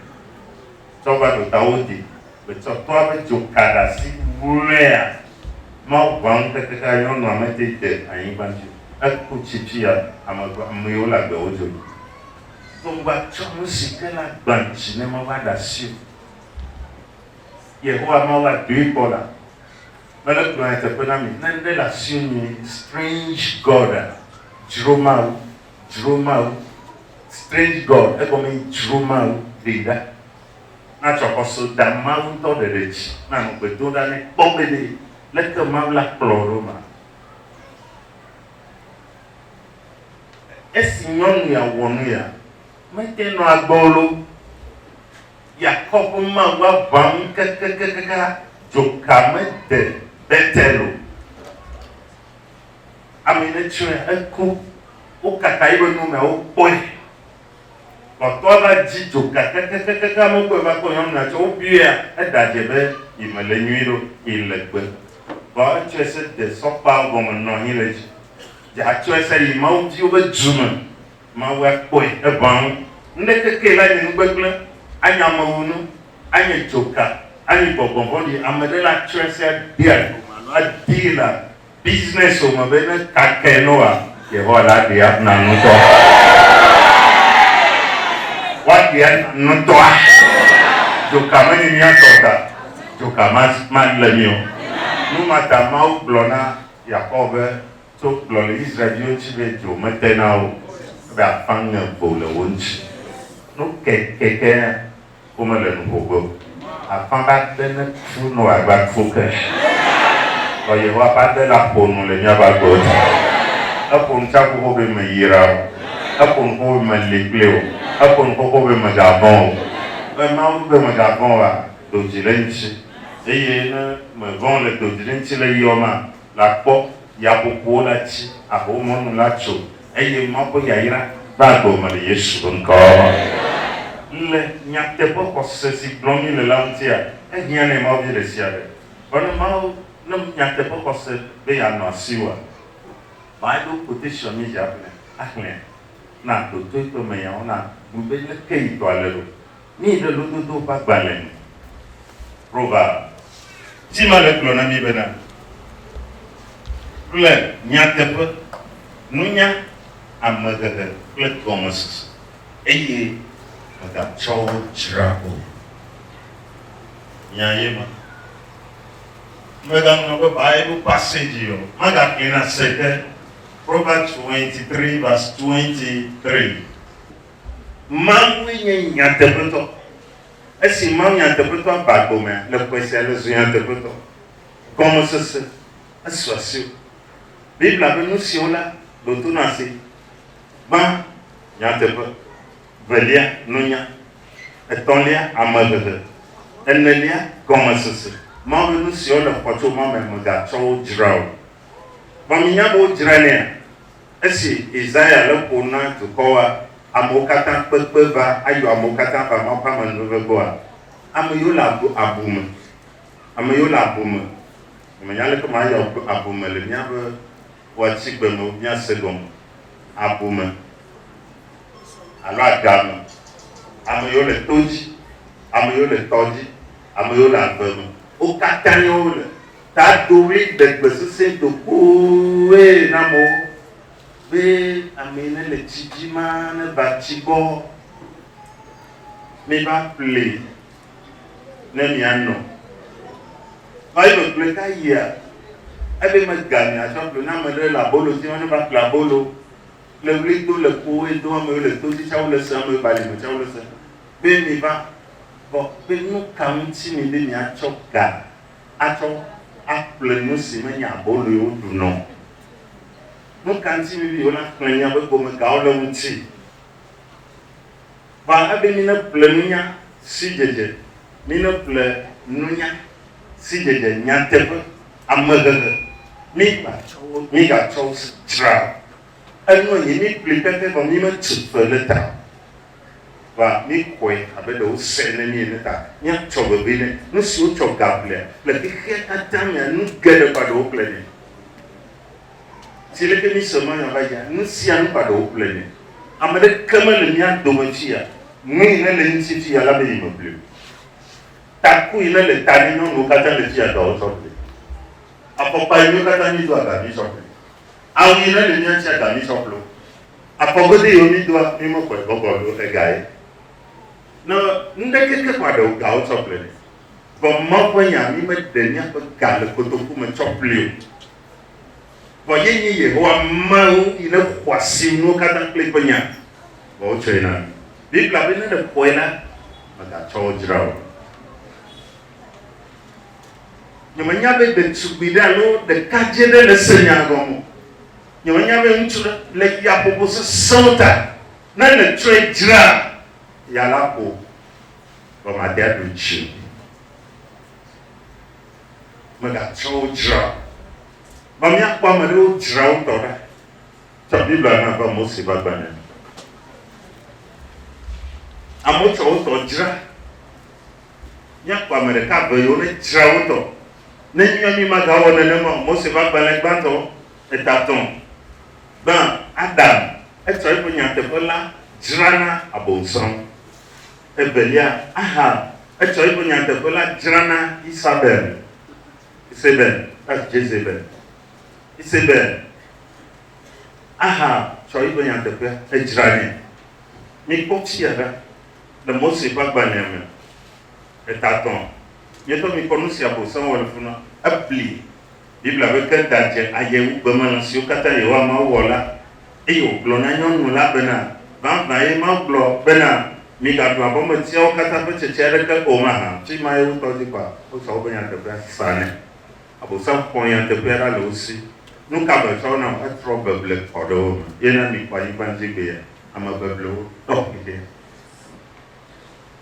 tsɔ va ɖo ta wo di be tsɔ tɔa be dzo ka ɖe asi wlɔea Mawu ʋã ŋu kekekea nyɔnua mete de anyigba dzi o eku tsi fia ame ame yiwo le agbe wo dzo yi. To ŋgba tsɔ nu si ke la gbã dzi ne Mawu aɖe asi o. Yehowa Mawu adoe kpɔ la Mele gblɔ nyateƒe na mi, ne ŋɖe le asiwò nyi strange God a, dzro Mawu, dzro Mawu. Strange God, egɔme nyi dzro Mawu, ɖee ɖa. Na tsɔ xɔse da Mawu ŋutɔ ɖeɖe dzi, na nɔ gbe dom ɖa nɛ kpɔ be ɖe leke Mawu la kplɔ wò ɖo ma. Esi nyɔnu ya wɔ nu ya, mete nɔ agbe o lo. Yakob ƒe Mawua ʋã ŋu kekekekekaa dzoka mede Betel o. Ame yi netsrɔ̃ea, eku. Wokaka eƒe nu me, wokpɔe. Kpɔtɔa va dzi dzoka kekekekeke amewo kpɔe va kpɔ nyɔnua tsɛ. Wobiɔea, eɖe adze be yi mele nyuie ɖo, yi le gbe. Vɔ etsɔe se de sɔkpawo gɔme nɔ anyi le edzi. Dza tsɔe se yi Mawu viwo be du me. Mawu akpɔe, eʋã ŋu. Nuɖeke kee la nye nu gbegblẽ, anye amewunu, anye dzoka, anye gbɔgbɔ vɔ̃ɖi, ame ɖe la tsɔe sia dea dome alo adee le business me be ne kakɛ noa, Yehowa la ɖee ana ŋutɔ. Woaɖee ana ŋutɔa. Dzoka menye mía tɔ ta, dzoka ma malé mí o. Nu ma ta Mawu gblɔ na Yakob be, Tso gblɔ le Israelviwo ŋuti be dzo metena wo o, ebe afã ŋe vo le wo ŋuti. Nu kekekea womele nu ƒo ge o. Afã be aɖe neku ne wòagba ku ke. Vɔ Yehowa ƒe aɖe la ƒo nu le míaƒe agbewo ta. Eƒo nu tsa xoxo be meyra o. Eƒo nu xoxo be meli kpli o. Eƒo nu xoxo be mègavɔ̃ o. Be Mawu be mègavɔ̃ oa, do dzi ɖe eŋuti. Eye ne mèvɔ̃ le do dzi ɖe eŋuti le yiyɔmea, Nàkpɔ yaƒoƒowo la tsi, ahomɔnu la tso, eye Mawu ƒe yayra va agbe me le Yesu ƒe ŋkɔ me. Le nyateƒe xɔse si gblɔm míele la ŋutia, ehiã nɛ Mawu vi ɖesiaɖe. Vɔ ne Mawu, ne nyateƒe xɔse be yeanɔ asiwòa, Bible quotation mí dze aƒle, axlẽ, na ɖo to eƒe me nyawo, na bu be leke yi dɔa le ɖo. Míyi ɖe Lododo ƒe agbalẽ me. Proverb. Ti ma le gblɔ na mí bena, Kple nyateƒe, nunya, amehehe kple gɔmesese, eye mègatsɔ wo dzra o. Nya ye ma. Mègaŋlɔ be Bible passage yi o. Magaxlẽe na se ke Proverbs 23 verse 23. Mawue nye nyateƒetɔ. Esi Mawu nyateƒetɔa ba gɔmea, le ƒe sia le zu nyateƒetɔ. Gɔmesese esu asiwò. Biblia be nu siwo la ɖo to na si. Gbã, nyateƒe. Velia, nunya. Etɔ̃lia, amehehe. Enelia, gɔmesese. Mawu be nu siwo le xɔ tso Mawu me mègatsɔ wo dzra o. Vɔ minya be wodzranɛa? Esi Yesaya le ƒo na dukɔwoa, amewo katã kpekpe va ayɔ amewo katã va Mawu ƒe amenuveve gbɔa, ame yiwo le abu, abu me, ame yiwo le abu me, nyemenya aleke mayɔ abu me le míaƒe. Woatsi gbe me o, míase gɔme. Abu me alo aga me. Ame yiwo le to dzi, ame yiwo le tɔ dzi, ame yiwo le ave me, wo katã ye wole. Ta do ɣli ɖe gbe sesẽ do kpoe na amewo be ame yi ne le tsi dzi ma neva tsi gbɔ. Miva ƒlee ne miano. Va yi me ƒle ka yia, ebe me ga miatsɔ ƒle ne ame ɖe le abolo dim ne va ƒle abolo. Le ɣli do le kpoe do amewo le to dzi tsa wole se amewo bali me tsa wole se be mi va vɔ be nu ka ŋuti mi be miatsɔ ga atsɔ aƒle nu si menye abolo ye woɖunɔ o. Nu ka ŋuti mi be yewo la xlẽ miaƒe gome gawo le ŋuti? Va ebe mi ne ƒle nunya, sidzedze, mi ne ƒle nunya, sidzedze, nyateƒe, amehehe, mi gba tsɔ wo, mi ga tsɔ wo dzra o. Enu enyi mi ƒli pɛpɛ vɔ mi me tu fe le ta o. Va mi xɔe abe ɖe wo sɔe ne mi ene ta mia tsɔ vevi ne nu si wo tsɔ ga ƒlea le xexea katã mea nu geɖe kpa ɖe wo ƒle nɛ. Si leke mi se manya va yia, nu sia nu kpa ɖe wo ƒle nɛ. Ame ɖeke mele mía dome fiya, nu yi ne le ŋuti fiya la be yi me ƒle o. Taku yi ne le ta ne nyɔnuwo katã le fiya ga wotsɔ ƒle. Afɔkpa yi míwo katã mídoa ga mítsɔ ƒle. Awu yi ne le mía ŋutia ga mítsɔ ƒle wo. Afɔgodi yiwo mídoa mímexɔe bɔbɔ alo ega ye. Ne nuɖeke ke kpa ɖe wo ga wotsɔ ƒle nɛ. Vɔ Mawu ƒe nya mímeɖe míaƒe ga le kotoku me tsɔ ƒle o. Vɔ ye nye Yehowa Mawu yi ne xɔa asi nuwo katã kple eƒe nya. Vɔ wotsɔe na mí. Biblia be ne nèxɔe la, mègatsɔ wo dzra o. Nyemenya be ɖetugbui ɖe alo ɖekadze ɖe le se nya gɔme o. Nyemenya be ŋutsu ɖe le yaƒoƒo sesẽwo ta ne nètsɔe dzra ya la ƒo vɔ mate aɖu dzi o. Mègatsɔ wo dzra o. Vɔ míakpɔ ame ɖewo dzra wo tɔ ɖa. Tsɔ Biblia na va Mose ƒe agbalẽ me. Amewo tsɔ wo tɔ dzra. Míakpɔ ame ɖeka eve yiwo ne dzra wo tɔ. Ne míawo mí magawɔ nenema o. Mose ƒe agbalẽ gbãtɔ eta tɔ̃. Gbã, Adam etsɔ eƒe nyateƒe la dzra na Abosam. Evelia, Ahab etsɔ eƒe nyateƒe la dzra na Isabel. Isabel, that's Jezebel. Isabel, Ahab tsɔ eƒe nyateƒea edzra nɛ. Mikpɔ tsia ɖa le Mose ƒe agbalẽa me, eta tɔ̃. Mietɔ mikpɔ nu si Abosam wɔ le funa. Ebli Biblia be ke da dze aye wu gbemelã siwo katã Yehowa Mawu wɔ la. Eye wògblɔ na nyɔnu la bena, Vavã ye Mawu gblɔ bena, Migaɖu abɔmetiawo katã ƒe tsetse aɖeke o mahã? Tsi ma ye wotɔ dzi kɔa, wotsɔ woƒe nyateƒea sa nɛ. Abosam xɔ nyateƒea ɖa le wo si. Nuka be tsɔ na wo? Etrɔ beble kɔ ɖe wo me. Ye na mikpɔ anyigba dzi gbea, ame beblewo tɔ xexea.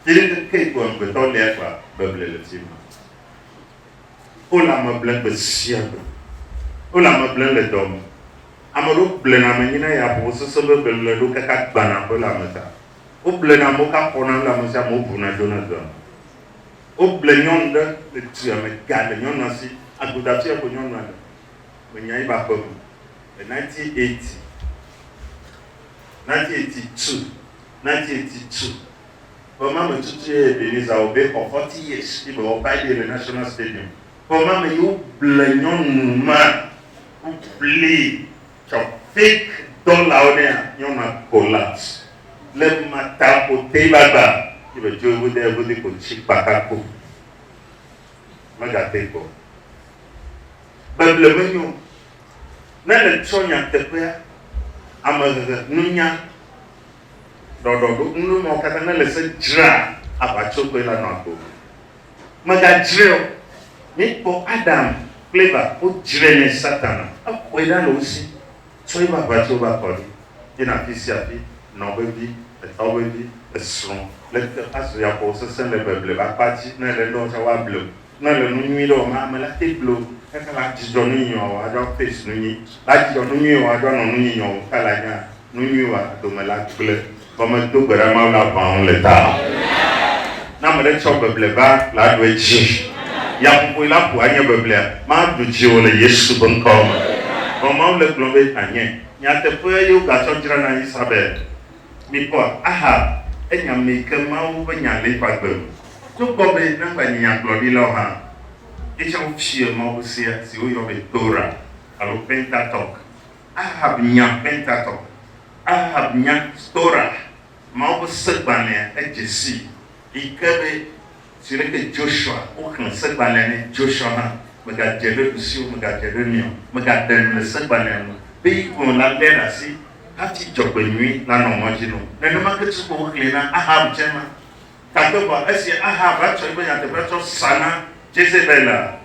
Fiɖe keke ko amegbetɔ lia kɔa, beble le fima. Wole ame blem gbe sia gbe. Wole ame blem le dɔ me. Ame ɖewo blena ame nyina ya ƒo sese be beble ɖo kaka gbana ƒe le ame ta. Woblena amewo ka xɔna le ame sia amewo ʋuna dzona dua me. Woble nyɔnu ɖe le dua me ga le nyɔnua si. Agbodafia ko nyɔnua le. Menya yi ba ƒe me. Le 1980, 1982, 1982. Ƒe ma me tutu ye Ebenezer Obey xɔ 40 years yi be wɔ birthday le National Stadium. Ƒe ma me ye woble nyɔnu ma, woblee tsɔ fake dɔlawo nɛa, nyɔnua collapse. Le ma ta ƒo te yi ba gba yi be dzo eŋu de eŋu de ko tsi kpata ku. Megate kpɔ o. Beble menyo o. Ne le tsɔ nyateƒea, amehehe, nunya, Ɖɔɖɔɖo, nu mawo katã ne le se dzra aʋatso koe la nɔ agbo me. Mègadzrae o. Míkpɔ Adam kple Eva wodzrae ne Satana. Exɔe ɖa le wo si. Tsɔ eƒe aʋatso va kɔ ɖi. Yina afi sia afi, nɔ vevi, etɔ vevi, esrɔ̃, leke azu yaƒowo sesẽ le beble be akpa dzi. Ne ele ŋdɔ tsã woable wò. Ne ele nu nyui ɖe wɔm ame la te ble wò. Kaka la dzudzɔ nu nyui wɔwɔ adzɔ face nu nyui. La dzudzɔ nu nyui wɔwɔ adzɔ nɔ nu nyui wɔwɔ kaka la nya Nu nyui wa dome la gble vɔ me do gbe ɖa Mawu la ʋã ŋu le ta. Ne ame ɖe tsɔ beble va la ɖu edzi. Yaƒoƒoe la ƒo anye beblea ma ɖu dzi o le Yesu ƒe ŋkɔ me. Vɔ Mawu le gblɔm be anye nyateƒe ye wogatsɔ dzra na Isabel. Mikpɔa, Ahab enya ame yi ke Mawu ƒe nya le eƒe agbe me. Togbɔ be nagba nye nyagblɔɖila o hã, etsɔ wofia Mawu ƒe sea si woyɔ be Torah alo Pentateuch. Ahab nya Pentateuch. Ahab nya Torah, Mawu ƒe segbalẽa, edze sii. Yi ke be si ɖeke Joshua, woxlẽ segbalẽa nɛ, Joshua hã, Mègadze ɖe ɖusi o, mègadze ɖe mia o, mègaɖe nu le segbalẽa ŋu o, be yi kplɔ la lé ɖe asi hafi dzɔgbenyui nanɔ mɔ dzi na wò. Nenema ke tutu woxlẽe na Ahab tsɛ ma. Gake vɔa, esi Ahab va tsɔ eƒe nyateƒea tsɔ sa na Jezebel la,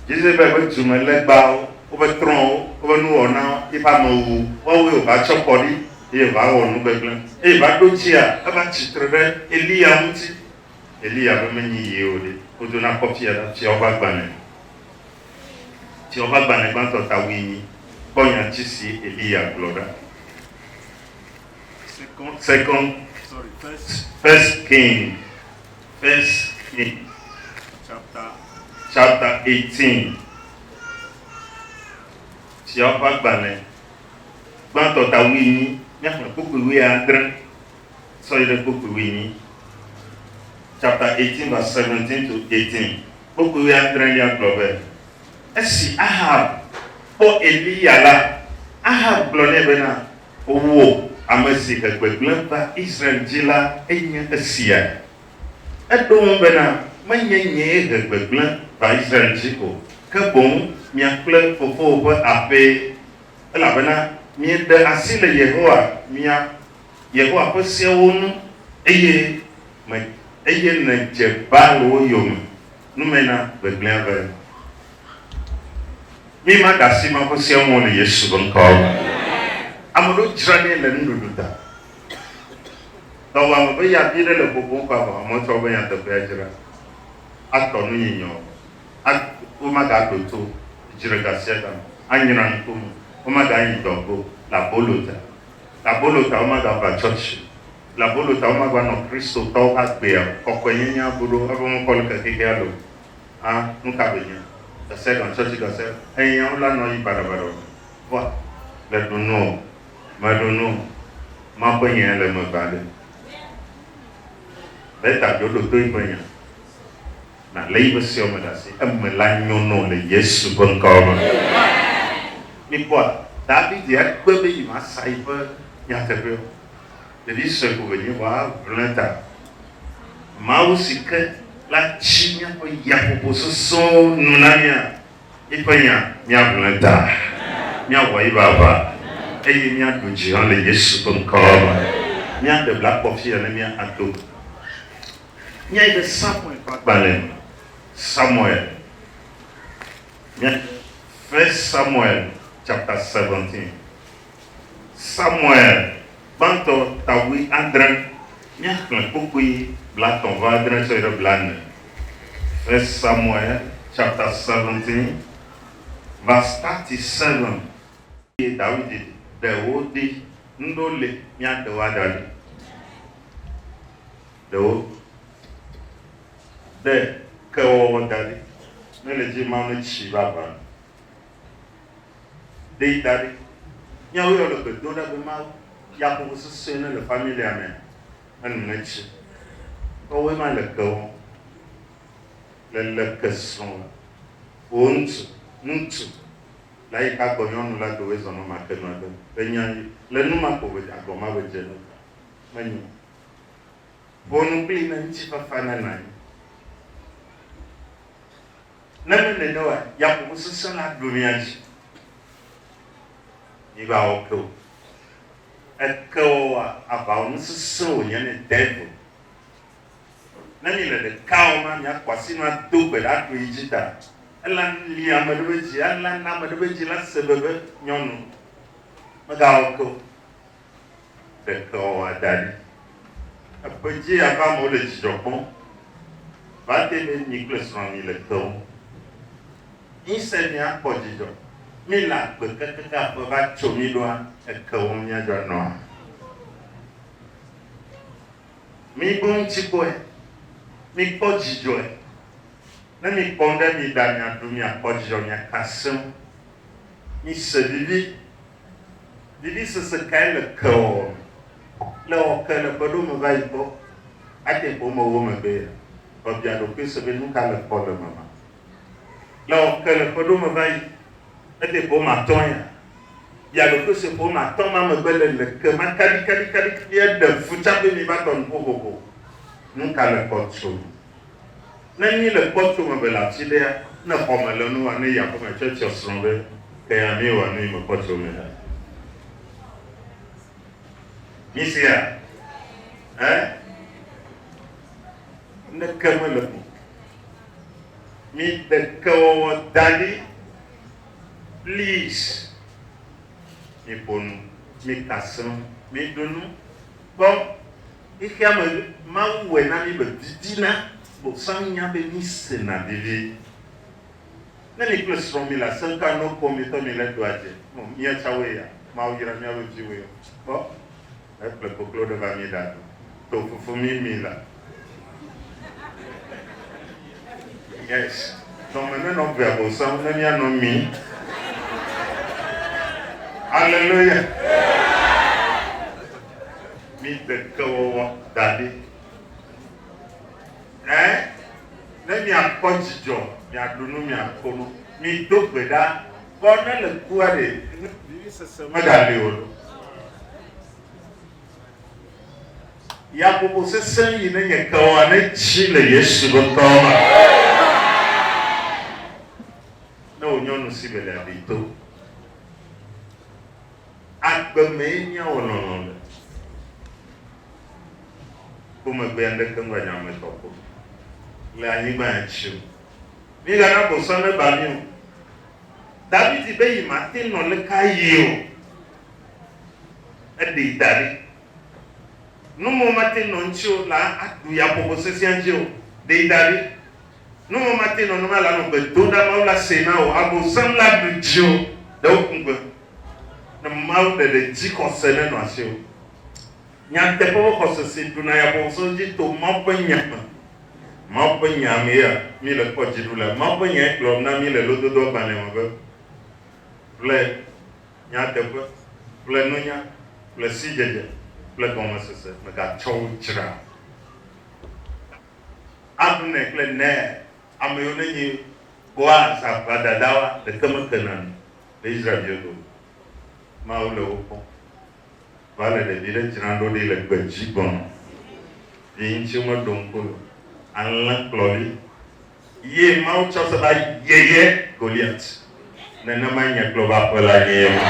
Jezebel ƒe dume legbawo, woƒe trɔ̃wo, woƒe nuwɔnawo, eƒe amewuwu, woawoe wòva tsɔ kɔ ɖi eye wòva wɔ nu gbegblẽ. Eye wòva ɖo dzia, eva tsi tre ɖe Eliya ŋuti. Eliya be menyi ye o ɖe, wodo na kɔfia ɖa, fiawo ƒe agbalẽ. Fiawo ƒe agbalẽ gbãtɔ ta wuienyi. Kpɔ nyati si Eliya gblɔ ɖa. Second, sorry, first, first King, first King, chapter, chapter 18. Fiawo ƒe agbalẽ gbãtɔ ta wuienyi, míaxlẽ kpukpui wuiadre sɔ yi ɖe kpukpui wuienyi. Chapter 18 verse 17 to 18. Kpukpui wuiadrelia gblɔ be, Esi Ahab kpɔ Eliya la, Ahab gblɔ nɛ bena, Wò, ame si he gbegblẽ va Israel dzi la, enye esia? Eɖo ŋu bena, Menye nyee he gbegblẽ va Israel dzi o, ke boŋ mia kple fofowò ƒe aƒee, elabena mieɖe asi le Yehowa, mia Yehowa ƒe sewo ŋu, eye me, eye nèdze Baalwo yome. Numena gbegblẽa be. Mi ma ɖe asi Mawu ƒe sea ŋu o le Yesu ƒe ŋkɔ me. Ame ɖewo dzranɛ le nuɖuɖu ta. Dɔwɔame ƒe ya vi ɖe le ƒoƒom kɔ avɔ amewo tsɔ woƒe nyateƒea dzra. Atɔ nu nyinyɔ. A womagaɖo to dzre gasiagame. Anyra ŋkume. Womagayi dɔ go le abolo ta. Le abolo ta womagava tsɔtsi o. Le abolo ta womava nɔ Kristotɔwo ƒe agbea o. Kɔkɔenyenye abu ɖo eƒe ŋkɔ le ke xexea lo. A nuka be nye? Gasiagame tsɔtsi gasia eya wo la nɔ yi baɖabaɖa o. Vɔa le ɖu nu o, me ɖu nu o, Mawu ƒe nya le me ba ɖe. Beta dzo ɖo to yi ƒe nya. Na le yi ƒe sewo me ɖe asi. Eme la nyo nɔ le Yesu ƒe ŋkɔ me. Mi kpɔa, David ya gbe be yi ma sa yi ƒe nyateƒe o. Ɖevi sue ko be nye vɔa ʋlẽ ta. Mawu si ke la tsi míaƒe yaƒoƒo sesẽwo nu na mía, eƒe nya míaʋlẽ ta, míawɔ eƒe aʋa, eye míaɖu dzi hã le Yesu ƒe ŋkɔ me. Míaɖe bla kpɔ fia ne míado. Míayi ɖe Samuel ƒe agbalẽ me. Samuel. Míayi First Samuel chapter 17. Samuel gbãtɔ ta wuiadre, míaxlẽ kpukpui blaetɔ̃ vɔ adre tsɔ yi ɖe blaene. First Samuel chapter 17 verse 37. Eye Dawid ɖe wo ɖi, ŋɖo li míaɖe wo ada ɖi. Ɖe wo ɖe kewɔwɔ da ɖi, ne le dzi Mawu netsi vavã. Ɖee da ɖi. Míawo ya wole gbe dom ɖa be Mawu, yaƒoƒo sesẽ ne le familia mea, enu netsi. Ke woe ma le ke wɔm. Le le ke srɔ̃ la, wò ŋutsu, ŋutsu, la yi ka gbɔ nyɔnu la dowe zɔnɔ ma ke nua ɖe. Le nya yi, le nu ma ko be agɔ ma be dze ne ta. Menyo. Ƒo nu kpli ne ŋutifafa nenɔ anyi. Ne me nene oa, yaƒoƒo sesẽ la ɖu mía dzi. Míva wɔ ke o. Ekewɔwɔa, aʋawɔnu sesẽ wònye ne devil. Ne mi le ɖeka wɔm ma, miakɔ asi nu ado gbe ɖa aɖu yi dzi ta. Ela li ame ɖe be dzi, ela na ame ɖe be dzi la se veve nyɔnu. Megawɔ ke o. Ɖekewɔwɔa da ɖi. Eƒe dzi ava amewo le dzidzɔ kpɔm. Va te be mi kple srɔ̃a mi le ke wɔm. Ŋsẽ miakpɔ dzidzɔ. Mi le agbe kekeake aƒe va tso mi ɖoa, eke wɔm miadzɔ nɔa. Mi bu ŋuti kpɔe. Mi kpɔ dzidzɔe. Ne mi kpɔ ŋɖe mi ɖa miaɖu miakpɔ dzidzɔ miaka seŋ. Mise vivi. Vivisese kae le kewɔwɔ me? Le wɔ ke le ƒe ɖewo me va yi kpɔ, ate ƒe mewo megbe ya, vɔ bia ɖokuiwò se be nuka le kpɔ le eme ma. Le wɔ ke le ƒe ɖewo me va yi, ete ƒe matɔ̃ ya, bia ɖokuiwò se ƒe matɔ̃ ma megbe le le ke ma kaɖikaɖikaɖikaɖi eɖe fu tsaƒe mi va tɔ nuƒo ƒoƒo. Nuka le kpɔ tso eme? Ne mí le kpɔ tso me be le afi ɖea, ne xɔ me le nuwa ne yi aƒe me tsɔ tsɔ srɔ̃ be ke ya mí wɔ nu yi me kpɔ tso me ya. Mí sia? Ɛ? Ne ke me le o. Mí ɖe kewɔwɔ da ɖi. Please. Mí ƒo nu, mí ka srɔ̃, mí ɖu nu. Kpɔ. Xexea me Mawu wɔe na mí be didina bosam nya be mí sena vivi. Ne mi kple srɔ̃ mi le asem ka no kpɔ mi tɔ mi le doa dze no mía tsa woe ya Mawu yra mía be viwoe yo kpɔ ekple koklo ɖe va mi ɖa do to fufu mi mi la yes nɔ me ne nɔ vea bosam ne mía nɔ mi Hallelujah. Mide kewɔwɔ da ɖi. Ẽ, ne miakpɔ dzidzɔ, miaɖu nu, miako nu, mido gbe ɖa. Kpɔ ne le kua ɖe, vivisese megali o lo. Yaƒoƒo sesẽ yi ne nye kewɔwɔ ne tsi le Yesu be ŋkɔ me. Ne wò nyɔnu si be le aɖi to. Agbe mee míawɔ lɔlɔ̃ le. Ƒomegbea ŋɖeke ŋgba nye ame tɔ ko le anyigba ya dzi o. Mígana bosã neba mí o. Davidi be yi mate nɔ leke ayi o. Eɖee da ɖi. Numɔ mate nɔ ŋuti o la aɖu yaƒoƒo sesẽa dzi o. Ɖee da ɖi. Numɔ mate nɔ numa la nɔ gbe dom ɖa Mawu la see na wò. Abosam la ɖu dziwò ɖe wo ŋgbe. Ne Mawu ɖeɖe dzixɔse nenɔ asiwò. Nyateƒe ƒe xɔse si ɖuna yaƒoƒo dzi to Mawu ƒe Nya me. Mawu ƒe Nya mee ya míele kpɔ dziɖula. Mawu ƒe Nyae gblɔ na mí le Lododo agbalẽa me be, Ƒle nyateƒe, ƒle nunya, ƒle sidzedze kple gɔmesese, mègatsɔ wo dzra o. Abner kple Ner, ameyiwo nenyi Boaz aʋadadawoa, ɖeke mekena nu. Le Israel-viwo dome. Mawu le wo kpɔm. Va le ɖevi ɖe dzram ɖo ɖi le gbedzi gbɔnɔ. Vi ŋuti womeɖo ŋku le o. Alẽkplɔvi ye Mawu tsɔ se va yeye Goliat. Nenema nye kple woƒe aƒe la nye ema.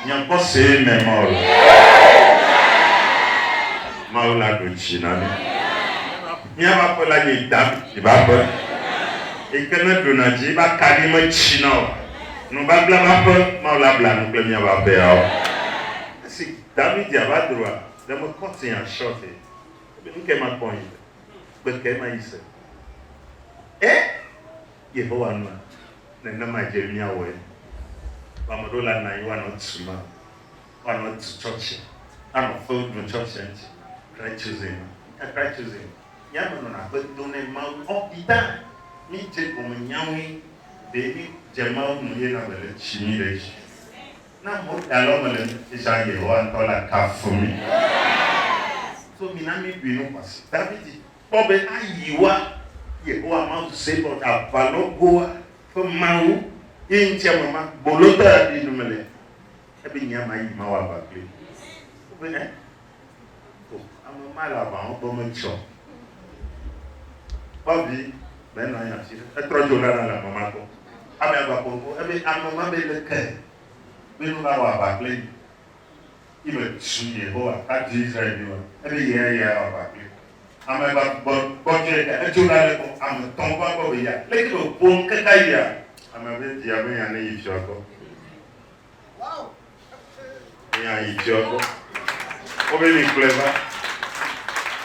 Nye ŋkɔ see me Mawu le. Mawu la ɖo dzi na mí. Míaƒe aƒe la nye David ƒe aƒe. Yi ke ne ɖuna dzi eƒe akaɖi metsina o. Nubabla ƒe aƒe, Mawu la bla nu kple míaƒe aƒeawo. Esi David ava droa, ɖe mekɔ tia short ye. Ebe nu kae makpɔ anyi le? Gbe kae mayi se? Ẽ! Yehowa nua, nenema dze míawɔe. Vɔ ame ɖewo la nɔ anyi woanɔ tu ma, woanɔ tu tsɔtsi, anɔ fewu ɖum tsɔtsia ŋuti. Christ chosen ma. Nuka Christ chosen? Mía me nɔna gbe dom ne Mawu all the time. Mí dze gɔme nyawoe ɖe mí dze Mawu nu ye na be le tsi mí ɖe edzi. Ne amewo da le wo me le mí dzi zã Yehowa ŋutɔ la kafu mí. So mina mí ɖui nu xɔasi. Davidi kpɔ be ayi wa Yehowa Mawu Zebaot aʋalɔgoa ƒe Mawu ye ŋuti ame ma bolotɔ ya ɖui nu me le. Ebe nyea ma yi ma wɔ aʋa kpli. Wobe ɛ O, ame ma le aʋawo gbɔ metsɔ. Kpɔ vi, be nɔ anyi afi ɖe. Etrɔ dzo ɖa le ame ma gbɔ. Amea gba ƒo nuƒo. Ebe ame ma be leke be nu va wɔ aʋa kple yi. Yi be tu Yehowa ka du Israel viwoa. Ebe yea yea wɔ aʋa kple. Ame gba gbɔ gbɔdzɔe ka edzo ɖa le gbɔ. Ame tɔ̃ va gbɔ be ya. Leke be ƒo nu kaka yia. Ame be via be nya ne yi fiɔ gbɔ. Nya yi fiɔ gbɔ. Wobe mi kplɔe va.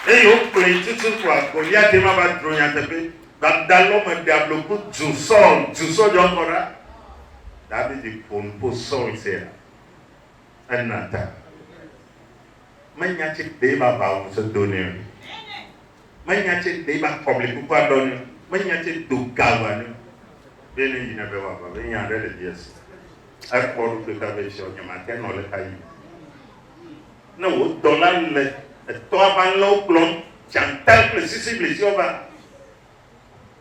Eye wokplɔe tutu kɔa Goliat ma va dro nyateƒe. Dada lɔ me ɖe abloku du Saul, du sɔdza kɔ ɖa. David ƒo nu ƒo Saul sia. Ena ta. Menya tse ɖe ba ba wo se do ne o. Menya tse ɖe ba kɔbli kukua ɖɔ ne o. Menya tse do gawa ne o. Be ne yi ne be wòava be nya aɖe le via si. Ekpɔ eɖokui ta be fiɔ nyemate nɔ leka yim. Ne wò dɔla le etɔa ƒe alẽwo kplɔm, dzata kple sisiblisiwo va,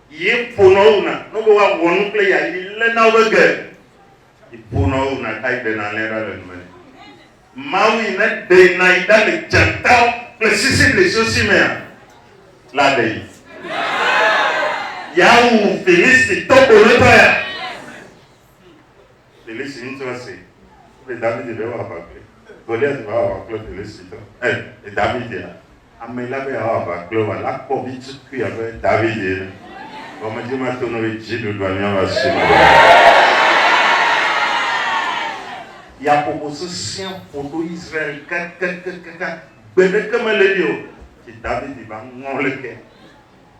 ye ƒonɔ wo wuna, ne wobe woawɔ nu kple ya, yi léna wobe ge. Yi ƒonɔ wo wuna ka yi ɖena alẽ ɖa le nume nɛ. Mawu yi ne ɖe na yi ɖa le dzatawo kple sisiblisiwo si mea, la ɖe yi. Yeawu Filistitɔ bolotɔ ya. Filisti ŋutsua se be Davidi be woaʋa kple Goliat va wɔ aʋa kple Filistitɔ. Ɛ, Davidia, ame la be yeawɔ aʋa kple woa, la kpɔ vi tukui abe Davidi ene. Vɔ medzi mato no be dziɖuɖua míava si me. Yaƒoƒo sesẽa ƒo ɖo Israel kakakakaka. Gbe ɖeke mele ɖi o. Tsi Davidi va ŋɔ leke.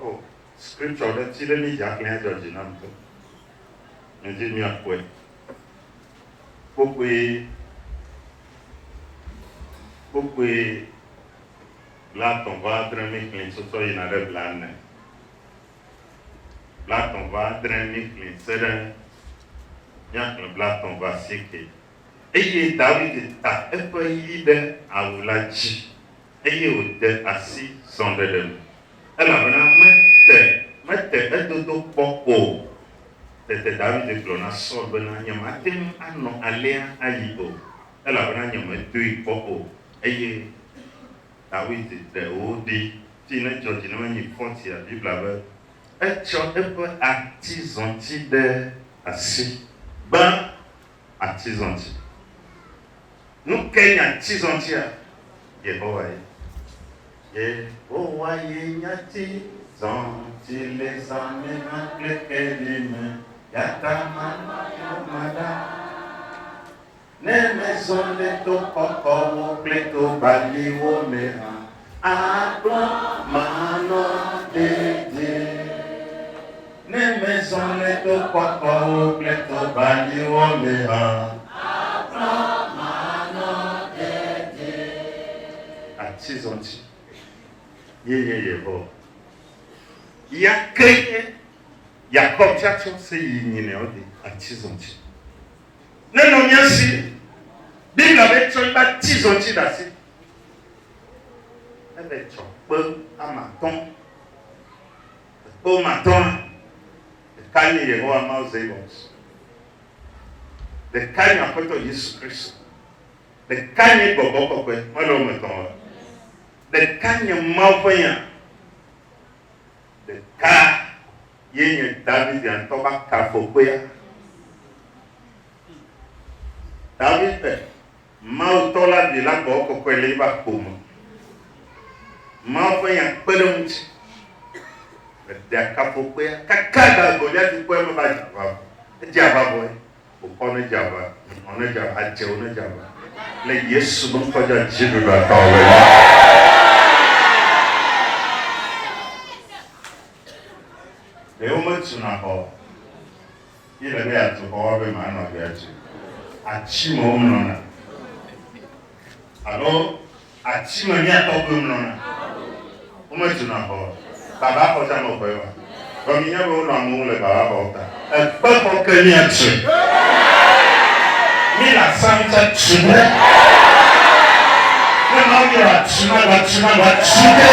O, scripture ɖe tsi ɖe mí dza xlẽa dzɔ dzi nam ŋutɔ. Medzi míakpɔe. Kpukpui kpukpui 36 míxlẽ tsɔtsɔ yina ɖe 40. 36 míxlẽ se ɖe míaxlẽ 38. Eye Dawid ta eƒe yi ɖe awu la dzi, eye wòde asi srɔ̃ɖeɖe me, elabena mete mete edodo kpɔ o. Tete David gblɔ na Saul bena, Nyemate ŋu anɔ alea ayi o, elabena nyemedoe kpɔ o. Eye Dawid ɖe wo ɖi. Fi ne dzɔ dzi ne menyi fɔtia, Biblia be, Etsɔ eƒe atizɔti ɖe asi. Gbã atizɔti. Nu kae nye atizɔtia? Yehowa ye. Yehowa ye nye atizɔti le zã me hã kple keli me, ya ta manɔ yoma ɖa. Ne mezɔ le to kɔkɔwo kple to baliwo me hã, akplɔ manɔ dedie. Ne mezɔ le to kɔkɔwo kple to baliwo me hã, akplɔ manɔ dedie. Atizɔti ye nye Yehowa. Ya ke nye Yakob tsatso se yi nyinɛ wo de atizɔti. Ne nɔ mía si, Biblia be tsɔ eƒe atizɔti ɖe asi. Eve tsɔ kpe ame atɔ̃. Ekpe ame atɔ̃a, ɖeka nye Yehowa Mawu Zebaot, ɖeka nye Aƒetɔ Yesu Kristo, ɖeka nye Gbɔgbɔ Kɔkɔe, mele wo me tɔ̃ oa? Ɖeka nye Mawu ƒe Nya, ɖeka ye nye David ŋutɔ ƒe akafokpea. David be, Mawu Tɔ la Vi la Gbɔgbɔ Kɔkɔe le eƒe akpo me. Mawu ƒe Nya kpe ɖe eŋuti. Eɖe akafokpea kaka ga Goliat kpɔe meva dze aʋa o. Edze aʋa vɔe. Bokɔ nedze aʋa, nyinɔ nedze aʋa, adzewo nedze aʋa. Le Yesu be ŋkɔ dzi dziɖuɖu atɔ be. Ɖe wometuna xɔ ye le be yeatu xɔ woabe manɔ agbea dzi. Ati me womlɔna. Alo ati me mía tɔgbuiwo mlɔna. Wometuna xɔ o. Baba xɔ tsã mexɔe oa? Vɔ minya be wonɔ amewo le baba xɔwo ta. Ekpe xɔ ke míatui. Mí le asam tsã tu ɖe. Ne Mawu be yeatu na gba tu na gba tu ɖe.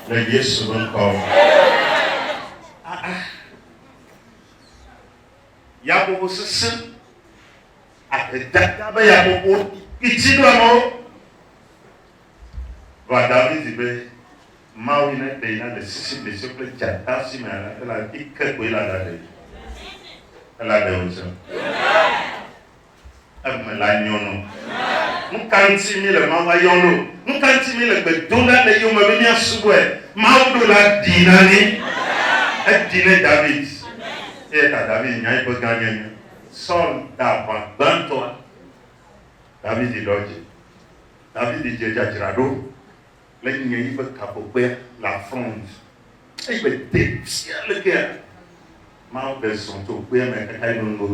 Le Yesu be ŋkɔ me. Yaƒoƒo sesẽ, ahedada be yaƒoƒo kpitsi ɖo amewo. Vɔa David be, Mawu yi ne ɖe yi na le sisiblisi kple dzata si me ala, ela ike koe la ɖe yi. Ela ɖe wò tsã. Eme la nyɔ nɔ. Nu ka ŋuti míele Mawua yɔm ɖo? Nu ka ŋuti míele gbe dom ɖa le eyome be míasubɔe? Mawu ɖo la ɖi na mí. Eɖi ne David. Eya ta David nya eƒe gãnyenye. Saul da aʋa gbãtɔa. David ɖɔ dzi. David dze dzadzraɖo le nye yiƒe kaƒoƒea la front. Eyi be de fia lekea? Mawu ɖe zɔ tso kpea me kaka yi nono.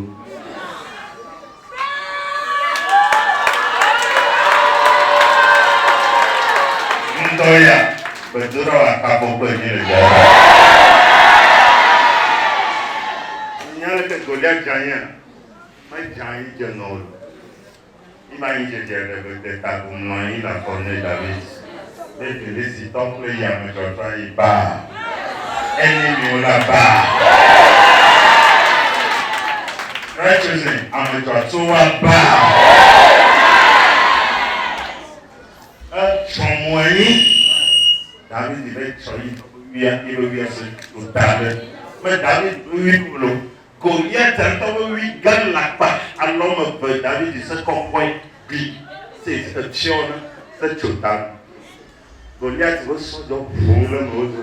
Ŋutɔ ya gbedoɖa wa kaƒoƒe nyi le dzadzraɖo. leke Goliat dze anyia? Medze anyi dze nɔ o. Mi ma nyi dzedze ɖe be de ta gu mlɔ anyi le afɔ ne David be Filisitɔ kple yi ame dzɔdzɔa yi baa. Enye miwo la baa. Right chosen ame dzɔtsoa baa. Etsɔ mo anyi. David be tsɔ yi wia yi be wia se to ta ɖe. Me David be wi lo. Goliat ŋutɔ ƒe wui gã lakpa alɔme ve David se kɔkɔe gli se etsyɔ ne se tso ta nu. Goliat ƒe sɔdzɔ ʋu le eme wodzo.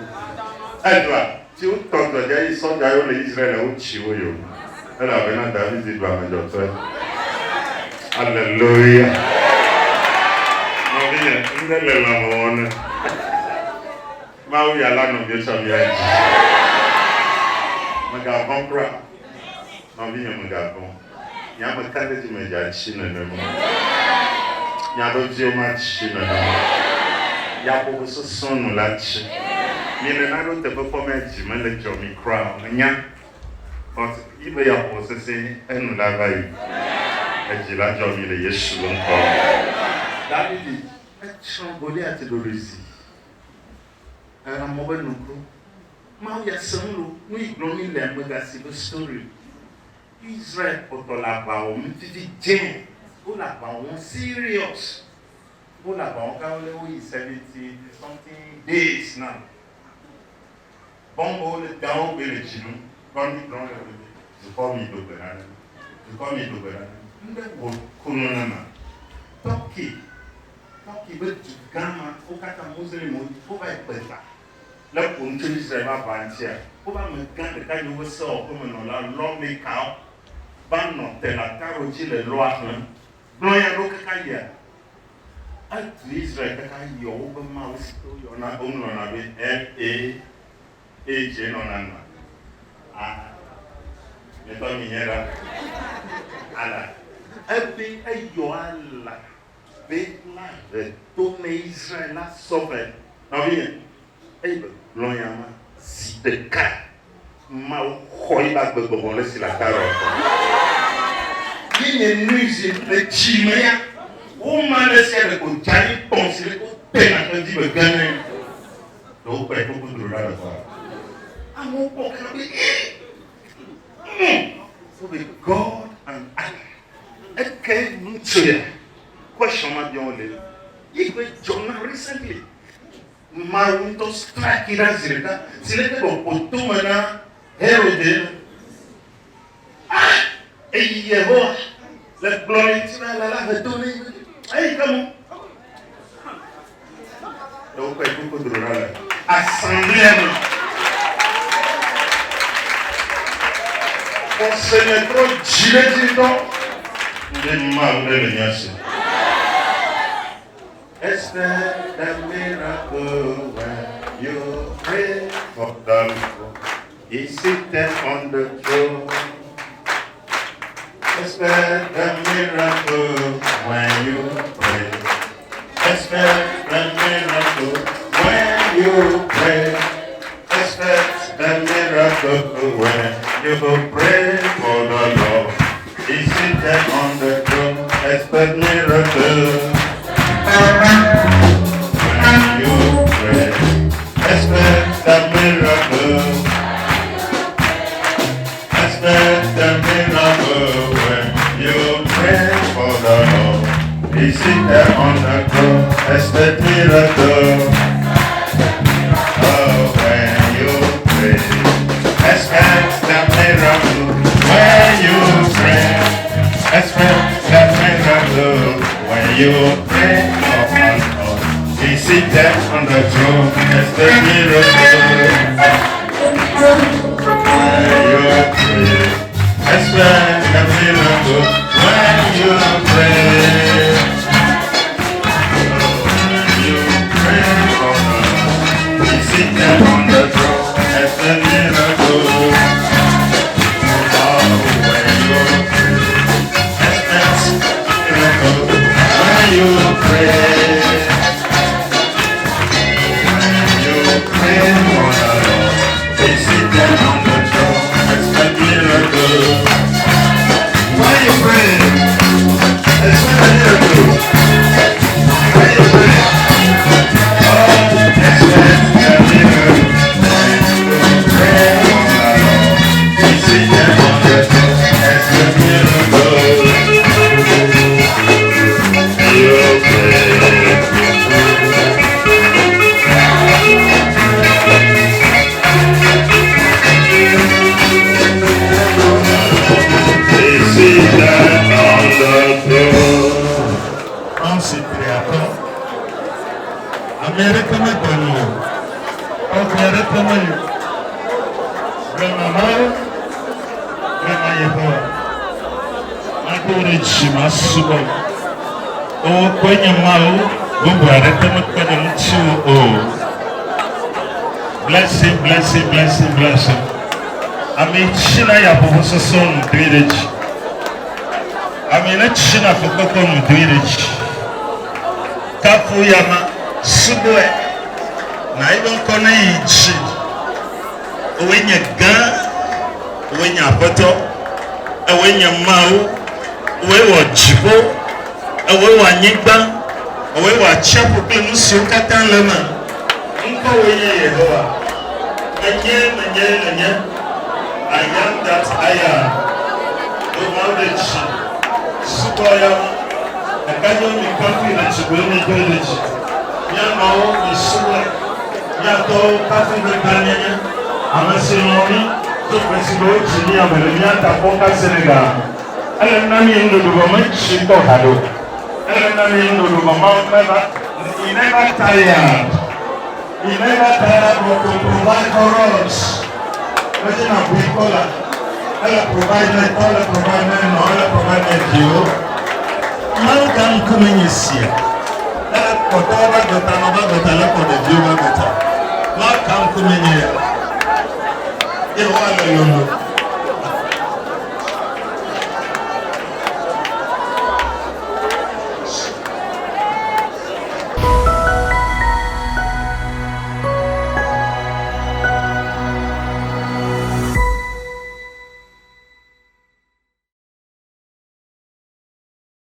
Eɖua tsi wotɔ dzɔdzɔe yi sɔdza yiwo le Israel wo tsi wo yome elabena David ɖu ame dzɔdzɔe. Aleluya. Nɔvinye, ŋɖe le lãme wɔ ne. Mawu ya la nɔ míetsɔ mía dzi. Mègavɔ̃ kura o. Nɔvinye, mègavɔ̃ o. Nye ame ka ɖe dzi medze atsi nenema o. Nye ƒe viwo matsi nenema o. Yaƒoƒo sesẽ nu la tsi. Miele naɖo teƒe kpɔ mea dzi mele dzɔ mi kura o. Menya. But yibe yaƒoƒo sesẽ enu la va yi. Edzi la dzɔ mi le Yesu be ŋkɔ me. Davidi etsrɔ̃ Goliat ɖoɖoe zi. Amewo be nuku. Mawu ya se nu lo. Nu yi gblɔm mi lea megasi be story o. Israel kpɔtɔ le aʋa wɔm fifi dze. Wo le aʋa wɔm serious. Wo le aʋa wɔm ka wo le wo yi 70 something days now. Bɔmb wo le da wo gbe le dzi nu. Kpɔ mi gblɔm le be dukɔ mi do gbe ɖa ne mi. Dukɔ mi do gbe ɖa ne mi. Ŋɖe wɔ kunu ne ma. Turkey Turkey be du gã ma, wo katã Muslimwo wova yi kpe ta le ƒo nu tso Israel ƒe aʋa ŋutia. Woƒe amegã ɖeka yi woƒe sewɔƒemenɔla, lawmaker, va nɔ te le ataro dzi le lɔa xlẽm. Gblɔ nya ɖewo kaka yia, edu Israel kaka yɔ woƒe mawu si ke woyɔna, woŋlɔna be L-A-H nɔna nua? A. Mietɔ minye ɖa. Allah. Ebe eyɔ Allah. Be la he to ne Israel la sɔ be, Nɔvinye, eyi be gblɔ nya ma zi ɖeka, Mawu xɔ yibe agbe gbɔgbɔ le si le ata rɔ tɔ. Ye nye nui zi le dzi me ya, wo ma ɖe sia ɖe ko dze anyi kpɔm si leke wo te na ke dzi be ge ne ɖe wo kpɔe koko dro ɖa le xɔa. Amewo kpɔ ke be, Wo be God and Allah. Eke ŋutsu ya question ma biɔ le yi gbe dzɔ na recently. Mawu ŋutɔ strike ɖa zi ɖeka si leke be wòƒo tome na Herod ene. Ah! Eyi Yehowa le gblɔ le ŋuti na la la he to ne eyi ke mo. Ɖe wokɔe koko dro ɖa le assemblée me. Xɔse nye trɔ dzi ɖe dzi ŋutɔ. Ŋɖe Mawu ɖe le mía si. Expect the miracle when you pray for the Lord. He seated on the throne. Expect the miracle when you pray. Expect the miracle when you pray. Expect the miracle when you pray for the Lord. He seated on the throne. Expect miracle when you pray. Expect the miracle. Expect the miracle when you pray for the Lord. He seated on the throne. Expect miracle. Oh, when you pray. Expect the miracle when you pray. Expect the miracle when you pray for the Lord. He seated on the throne. Expect miracle. When you pray, expect the miracle. When you pray, when you pray for the Lord, He seated on the throne. Expect miracle. Oh, when you pray, expect miracle. When you pray. You pray for the Lord. He seated on the throne. Expect miracle. Mawu si tri akɔ. Ame aɖeke megbɔ nu o. Tɔgbi aɖeke meli o. Blema Mawu, blema Yehowa, mado wò ɖe dzi masubɔ wò. Wò koe nye Mawu, bubu aɖeke mekpe ɖe ŋutiwò o. Bless him, bless him, bless him, bless him. Ame tsina yaƒoƒo sesẽwo nu doe ɖe dzi. Ame ne tsina fukpekpe nu doe ɖe dzi. Kafu yama, subɔe, na eƒe ŋkɔ neyi dzi. Ewòe nye gã, ewòe nye Aƒetɔ, ewòe nye Mawu, ewòe wɔ dziƒo, ewòe wɔ anyigba, ewòe wɔ atsiaƒu kple nu siwo katã le eme. Ŋkɔwòe nye Yehowa. Menye, menye, menye. I am that I am. Do Mawu ɖe dzi. Subɔ eyama. Ɖekadzewo mikafui le dzigoe midoe ɖe dzi. Mía nɔwo misubɔe. Mía tɔwo kafui ƒe gãnyenye. Ame si lɔ̃ mí tso gbe si gbe wodzi mí ame le mía ta kpɔm va Senegal. Ele na mí nuɖuɖu vɔ metsi kpɔ haɖe o. Ele na mí nuɖuɖu vɔ Mawu meva. He never tired. He never tired but to provide for us. Medze na bui kpɔ la. Ele provide na tɔ, ele provide na nɔ, ele provide na viwo. Mawu ka ŋkume nye sia. Ele kpɔtɔwo be gbeta, nɔ be gbeta, ele kpɔ ɖeviwo be gbeta. Mawu ka ŋkume nye ya. Yehowa le lolo.